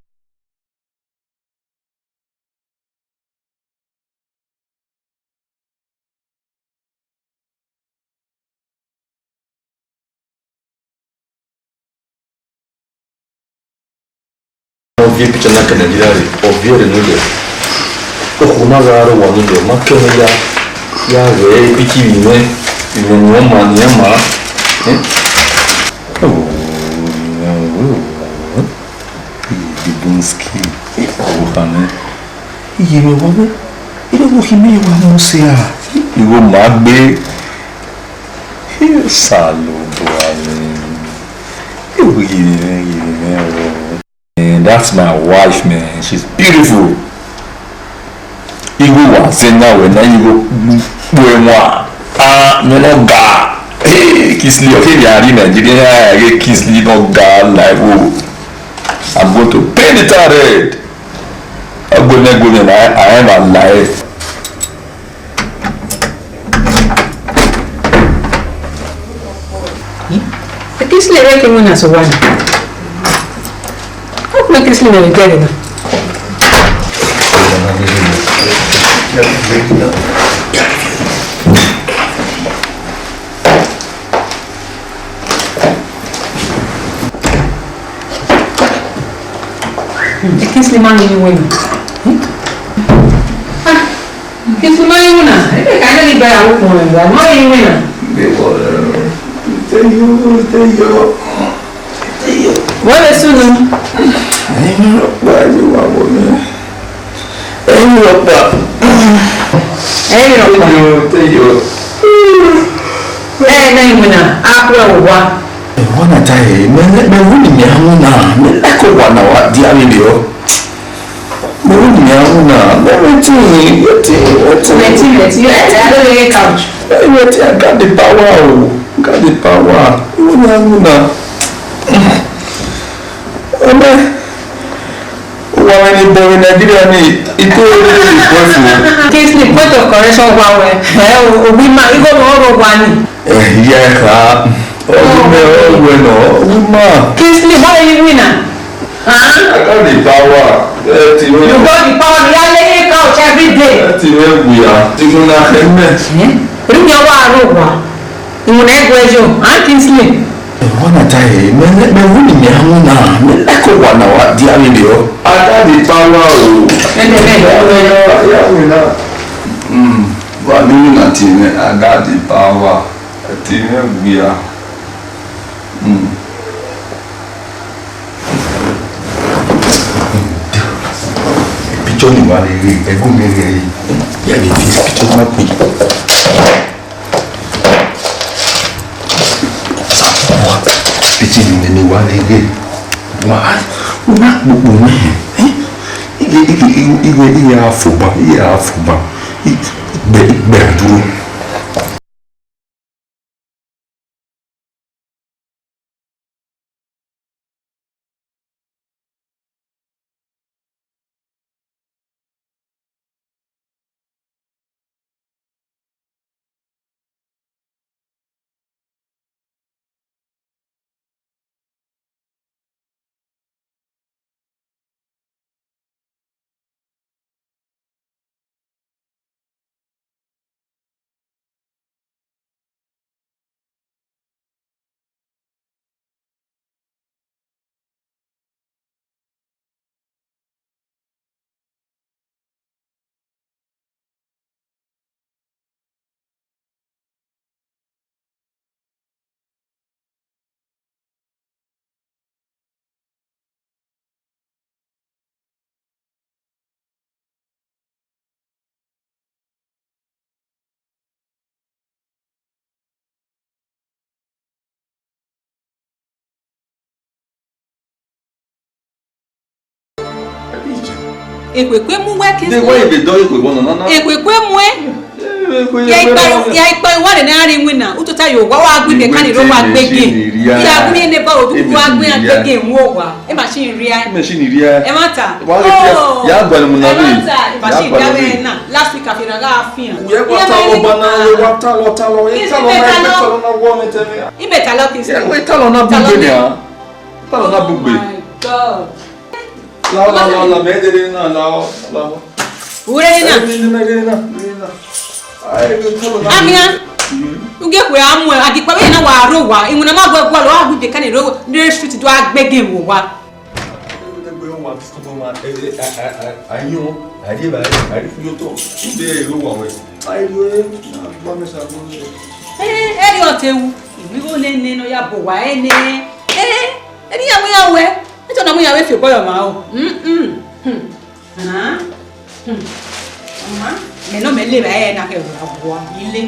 Ọ viọ picture na ke Nigeria rre, ọ viọ rre ne ọ ye. Okhuo na gha rre owa ne ọ ye, ọ ma kẹ mwẹ ya, ya ghẹ picture vbe imẹ, imẹ ne ọ ma, ne ọ ma. Eh? Oh, oh, oh. Bibinski, ọvbokhan nẹ. Iye mwẹ wa wẹ, irẹn vbe okhi mẹ wa mu sẹ a? Igho ma gbe. Osanobua mwẹ. Ewu ghi mwẹ, ghi mwẹ o. Eh, that's my wife, man. She's beautiful. Igho wa zẹ na wẹ na, igho kpo ẹmwa. Ah, mẹ nọ ga. Hey, Kingsley, ọ keghi a rrie Nigeria, a ghe Kingsley nọ ga live o. I'm going to paint the town red. Agbẹnẹgbẹnẹ na, I am alive. Kingsley vbe ke winna so wa na. Ọ khuẹ Kingsley ne vbe dẹghe na. Kingsley ma ghi winna. Ah, Kingsley ma ghi winna. Ebe ka ne ni bẹrẹ aro kpọnmwẹ, wa ma ghi winna. Be wo, eh, tell you, tell you. Wẹ vbe sunu? Ẹyin rhọkpa, ẹyin wa wọ mẹ. Ẹyin rhọkpa. Ẹyin rhọkpa. Thank you, thank you. Ẹ na iwinna, a khuẹ owa. Ẹwa na ta ẹre, mẹ, mẹ, mẹ wu ni mẹ a winna, mẹ like owa na wa dia vberriọ. Mẹ wu ni mẹ a winna, mẹ waiting, waiting, waiting. Waiting, waiting. You ate, I don't know your couch. Ẹ waiting, I got the power o, I got the power. Iwu ni a winna. Ọmọ, uwa mwẹ ni bọ vbe Nigeria ni, I te rre the point o. Kingsley, point of correction wa wẹ. Ẹ o, owi ma, igho mwẹ ọrọ wa ni. Ẹ, iya ẹ kha. Ọghe mẹ ọ wẹ nọ, owi ma. Kingsley, why are you winner? Huh? I got the power. Ẹ ti wẹ. You got the power, you are laying couch every day. Ẹ ti wẹ wia. Ti mo na khẹ mẹ. Eh? Ri mi ọwa aro wa. Iwinna ẹguẹ yo, a Kingsley. Ẹwa na ta ẹre, mẹ, mẹ, mẹ wu ni mẹ a winna, mẹ like owa na wa dia vberriọ. I got the power o. Ẹnẹ, ẹnẹ. Ya winna. Hmm. Wa ni winna tie mwẹ, I got the power. Tie mwẹ wia. Hmm. Picture ni wa rere, ẹgu mẹ rere. Ya vbe tie picture ma kpe. Picture ni mẹ ni wa rere. Wa, wa kpokpo nẹ. Eh? Ighe, ighe, ighe, ighe, ighe a fo ba, ighe a fo ba. I, igbe, igbe a duro. Ekhue kue mu wẹ ke. Ekhue kue mu ẹ. Ya ikpa, ya ikpa wa rẹ ne a rhie iwinna, u tota ye owa wa gu ibekani rre owa gbege. Ya gu ne ba odu wa gu ya gbege mu owa. E machine rhia. E machine rhia. Ẹmwata. Wa ghe ya gbalẹ mu na. Ẹmwata, e machine rhia na. Last week a fi na gha fian. Uwẹ wa ta lọ ba na, uwẹ wa ta lọ, ta lọ, e ta lọ na, e ta lọ na wọ mẹ tẹ mẹ. Ibe ta lọ Kingsley. Uwẹ ta lọ na bugbe nia. Ta lọ na bugbe. Oh my God. La, la, la, la, mẹ dede na, la, la. Ure na. Ẹ, mẹ, mẹ, mẹ, mẹ, mẹ. Ai, mẹ ta lọ na. Amia. Mhm. Ugie kwe amu, agi pa na wa ro wa. Iwinna ma gwe gwa lo, agu je kani ro, ne street do agbege wo wa. Ẹgbẹ wọn wa disturb ọmọ, ẹ, ẹ, a, a, a, a yan, a ri eva, a ri fi otọ, ibe ero wa wẹ. A ri ẹ, na gba mẹ sa gbo. Ẹ, ẹ ri ọtẹn wu, ìwé igho nene ne ọ ya bọ wa ẹnẹ. Ẹ, ẹ ri ya mu ya wẹ, ẹ tọ na mu ya wẹ fi obọ yọ ma o. Mm, mm, hmm. Ah, hmm. Ọma, mẹ nọ mẹ le vbe ẹ na kẹ wa bua, ile.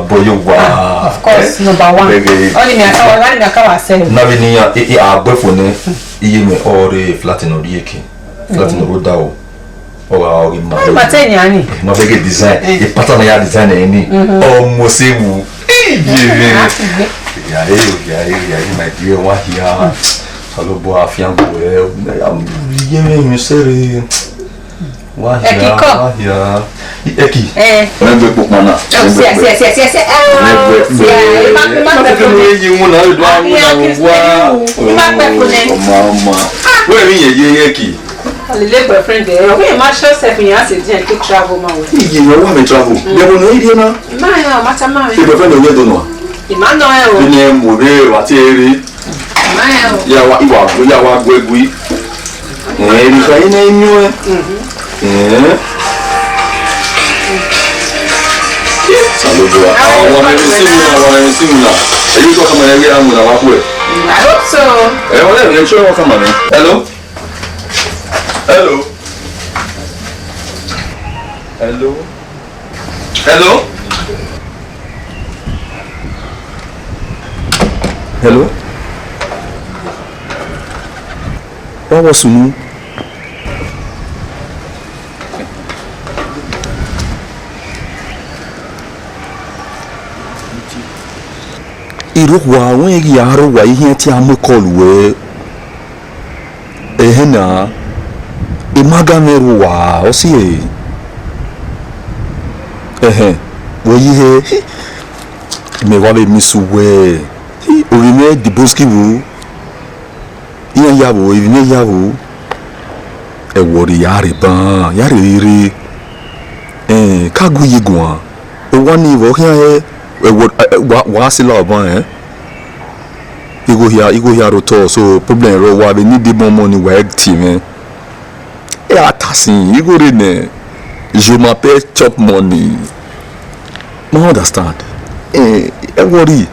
wa bọ ye wa. Ah, of course, number one. Bẹghe. Ọni mi aka wa, ọni mi aka wa sẹ. Na vbe ne iran, e, e, a gbe fo nẹ, iye mwẹ ọ rre flat ne ọ rrie eke. Flat ne ọ rre odaro. Ọ gha ọ ghi ma. Ai, ma te yan ni. Ma bẹghe design. Eh. E pattern ya design ẹre ni. Mhm. Almost ewu. Iye mwẹ. Ah, igbe. Ya, eh, ya, eh, ya, eh, my dear, wa hia. Osanobua fian gbe ẹ. Ya, iye mwẹ yin sẹrẹ. Wa hia, Ẹki kọ. Wa hia. Ẹki. Eh. Mẹ gbe kpokpọn na. Oh, see, see, see, see, see. Mẹ gbe. Oh, see, ah, ẹ ma, ẹ ma Ẹ ma pẹ fun nẹ. Ẹ ma pẹ fun nẹ. Ọmọ, ọmọ. Wẹ mi yẹn ye Ẹki. Lele boyfriend ẹ, ọ ma sure self yan sẹ diẹ ke travel ma wẹ. Iye, ọ wa mẹ travel. Bẹ wo ne ọ rrie na? Ma ya, ma ta ma. Ẹ boyfriend ọ yẹ do nọ? Ẹ ma nọ ẹ o. Ẹ nẹ mu rre, wa tie rre. Ma ya o. Ya wa, iwa, ya wa gue gui. Ẹ, ẹ, ẹ, ẹ, ẹ, ẹ. Osanobua. Àwọn ọmọ ẹni sí mi náà, àwọn ẹni sí mi náà. Èyí tó kàn máa ń rí àwọn àwọn àpò ẹ̀. I hope so. Ẹ, wọ́n lè rí ẹjọ́ wọn kàn máa ní. Hello? Hello? Hello? Hello? Hello? Wa wọ sunu. I rre owa, wẹ ghi a rre owa, I khian te a mu call wẹ. Ẹhẹn na, I ma ga mwẹ rre owa, ọ si ẹe. Ẹhẹn, wẹ yi hẹ, mẹ wa vbe miss uwẹ. Ovbi mwẹ Dibosky vbo? Iran ya vbo, evbi mwẹ ya vbo? Ẹ worry, ya rre ban, ya rre rre. Ẹn, ka gu iye guan. Owa ni vbe ọ khian hẹ, ẹ wo-, ẹ, ẹ, wa, wa sẹ la ọban, ẹn? Igho hia, igho hia rre otọ, so problem rre, wa vbe need more money, wa ẹ tie mwẹ. Ẹ a ta sin, igho rre nẹ, je m'appelle chop money. Ma understand. Eh, ẹ worry.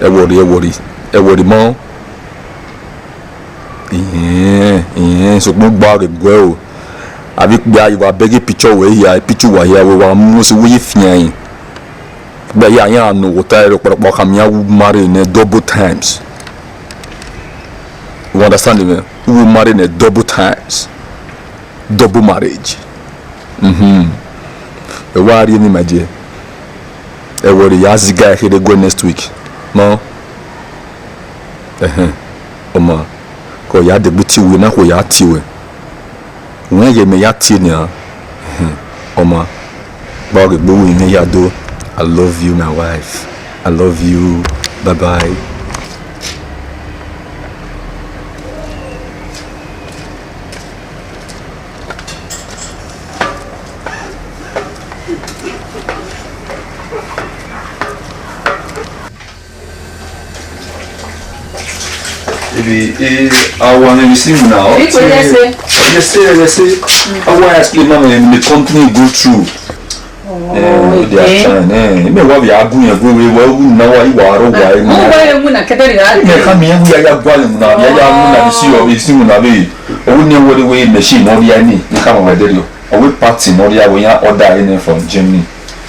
Ẹ worry, ẹ worry. Ẹ worry mọ. Ihẹn, ihẹn, sokpan gba ghe guẹ o. Avbe ikpia yi wa bẹghe picture wẹ hia, picture wa hia, wẹ wa mu si wẹ ye fian ẹn. Gbe ya yan no wo ta ro kpọrọkpọ khama iran wu marry nẹ double times. You understand me? Wu marry nẹ double times. Double marriage. Mhm. Ẹ wa rrie emwi ma die. Ẹ wẹ rre ya ziga kherhe guẹ next week. No? Ẹhẹn. Ọ ma, ke ọ ya degbe tie uwẹ na, ke ọ ya tie uwẹ. Wẹ ghe mẹ ya tie nian. Ọ ma, gba ghe gbe uwẹ mẹ ya do. I love you, my wife. I love you. Bye bye. Ebi, eh, awa ne isi mu na, ọ Ikpe tie, yẹse. Yẹse, yẹse. Awa ya explain ma me, the company go through. Oh, eh, they are okay. Trying, eh. Ime wa via gu yẹn gu we, wa gu na wa, i wa ro wa, eh, mu na. Wa ye mu na kẹdẹ rẹ. Ime ka mi ye wi ya gua mu na, ya ya mu na, isi yo, isi mu na be. Owu ne wẹrẹ wẹ machine mọ dia ni, ne ka ma wẹ dẹ yo. Owu party mọ dia wẹ ya order in from Germany.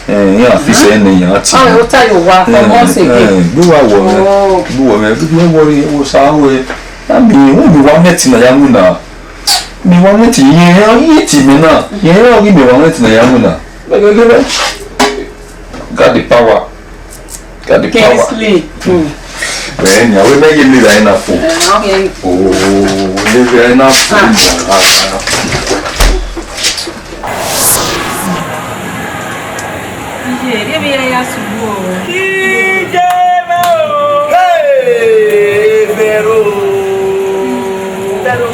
Eh, ya fix ẹre ne ya ti. Oh, you tell you what, for months again. Eh, gbe wa wọ mẹ. Oh. Gbe wọ mẹ, gbe wọ ri wo sa wẹ. Ami, u mi wa net na ya mu na. Mi wa net ye, ye ti me na. Ye, o gi mi wa net na ya mu na. Gẹgẹgẹrẹ. Got the power. Got the power. Kingsley. Hmm. Bẹ́ẹ̀ ni, àwọn ẹgbẹ́ yìí lè ra iná fò. Eh, okay. Oh, lè ra iná fò. Ah. Iye, ẹ vbe ya ya sugbu o. Iye mẹ o. Hey, Vero. Vero.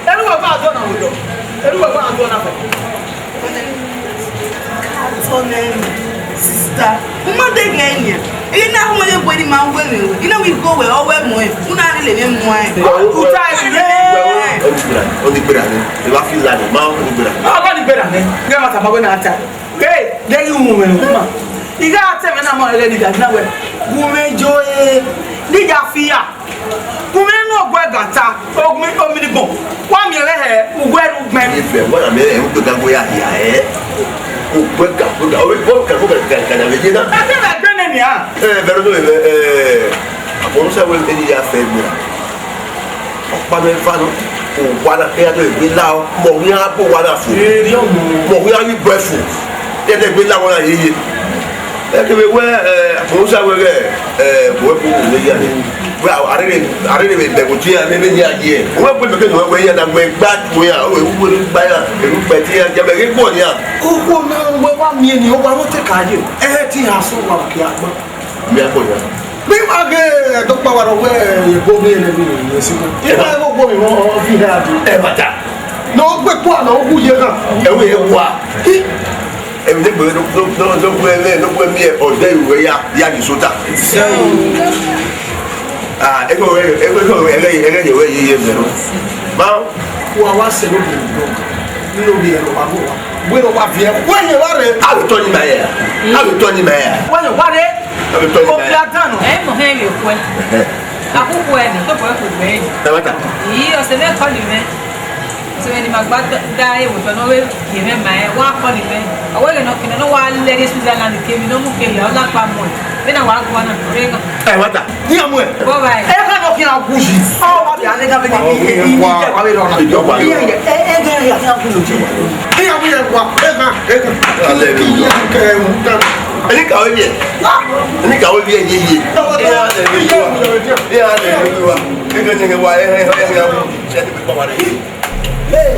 Ẹ ru wẹ gba adọ na wẹ dọ. Ẹ ru wẹ gba adọ na fẹ. Ka tọ nẹ, sister. U ma de ghẹ yan. Ina hu ye gbe ni ma wẹ mẹ wẹ. Ina wi go wẹ, ọ wẹ mu ẹ. U na rhie lele mu ẹ. Uta ẹ rhie. Ọ ni gbera nẹ. Ẹ wa fi la nẹ. Ma ọ ni gbera nẹ. Ọ ni gbera nẹ. Ghẹ ma tama wẹ na ta. Hey, de ghi wu mwẹ ru ma. I gha te mwẹ na mọ ẹghẹ ni da na wẹ. Gu mwẹ jo e. Ni da fi ya. Gu mwẹ nu ọguẹ ga ta. Ogun ominigbọn. Wa miẹn vbe hẹ uwẹ ru gbẹn. Ifẹ, wọ́n rà mí ẹ̀ ń gbẹ̀gà bóyá ìyá ẹ̀. Ó gbẹ̀gà, gbẹ̀gà, ó gbẹ̀gà, gbẹ̀gà, gbẹ̀gà, gbẹ̀gà, gbẹ̀gà. Ẹ ti rẹ̀ gbẹ́ nẹ nìyà. Ẹ, bẹ̀rẹ̀ lóye, ẹ, ẹ, àbọ̀rúnṣẹ́ wo ni ya fẹ́ gbẹ̀rà? Ọkpa mẹ fa nọ, owa na kẹra do egbe la ọ, mọ wẹ iran bu owa na fo. Eri ọmọ. Mọ wẹ iran ghi bu ẹfo. Ẹdẹ egbe la wọn na yeye. Ẹ kevbe wẹ, ẹ, Afonso wẹ ghẹ, ẹ, bu ẹfo ne ya ni. Wẹ, a rere, a rere vbe bẹghe otu iran, ne ya ye. Wẹ gbe mẹ ke nọ wẹ iran na wẹ gba tu iran, o, ewu wẹ gba iran, eru gbe ti iran, jẹ mẹ ghe gbọ nian. Okhuo na wẹ wa miẹn ni, ọ wa ro te ka ye. Ẹ ti iran sẹ owa ke agbọn. Mi a kọ ya. Vbe ima ghe ẹdẹ ọkpa wa rọ wẹ ebo miẹn nẹ vbe esi na. Ima ẹghẹ ogbọ mi vbe ọ fi hẹ a di. Ẹmwata. Ne ọ gbe kua ne ọ gu ye na. Ẹvbo ye wa. Ẹvbo ne gbe no no no gbe me no gbe mi ọdẹ iwe ya ya ni sota. Ah, ego ego ego ego ye ye me no. Ma wa wa se no bi no. Ni no bi ero wa mo wa. Wẹ ne ọ wa viẹ, wẹ ne wa rre. A vbe tọ ni ma ya. A vbe tọ ni ma ya. Wẹ ne wa rre. A vbe tọ ni ma ya. Ko bia dan nọ. Ẹ mọ hẹn vbe kuẹ. Ẹhẹ. A ku kuẹ ni, to bọ ku gbẹ ni. Ẹ wa ta. Yi, ọsẹ mwẹ kọli mwẹ. Ọsẹ mwẹ ne ima gba da ẹvbo tọ ne ọ vbe ye mwẹ ma ẹ, wa kọli mwẹ. Ọ wẹ ghẹ ne ọ kene ne ọ wa lẹ rrie Switzerland kevbe ne ọ mu kevbe, ọ la kpa muẹn. Vbene a wa guan na, ọ rre ghan. Ẹ wa ta. Iran mu ẹ. Bọ ba ẹ. Ẹ ka nọ khian gu yi. Ọ ba bia ne ka vbe ni, ni, ni, ni, wa vbe rọ na. Iye, iye, ẹ, ẹ, ẹ, ẹ, ẹ, ẹ, ẹ, ẹ, ẹ, ẹ, ẹ, ẹ, ẹ, wa, ẹ ka, ẹ ka. Hallelujah. Ẹ ka, ẹ, ẹ, ẹ. Ẹni ka o ye. Ẹni ka o ye, ye, ye. Hallelujah. Hallelujah. Ẹ ka ne wa, ẹ, ẹ, ẹ, ẹ, ẹ, ẹ, ẹ, ẹ, ẹ, ẹ. Hey.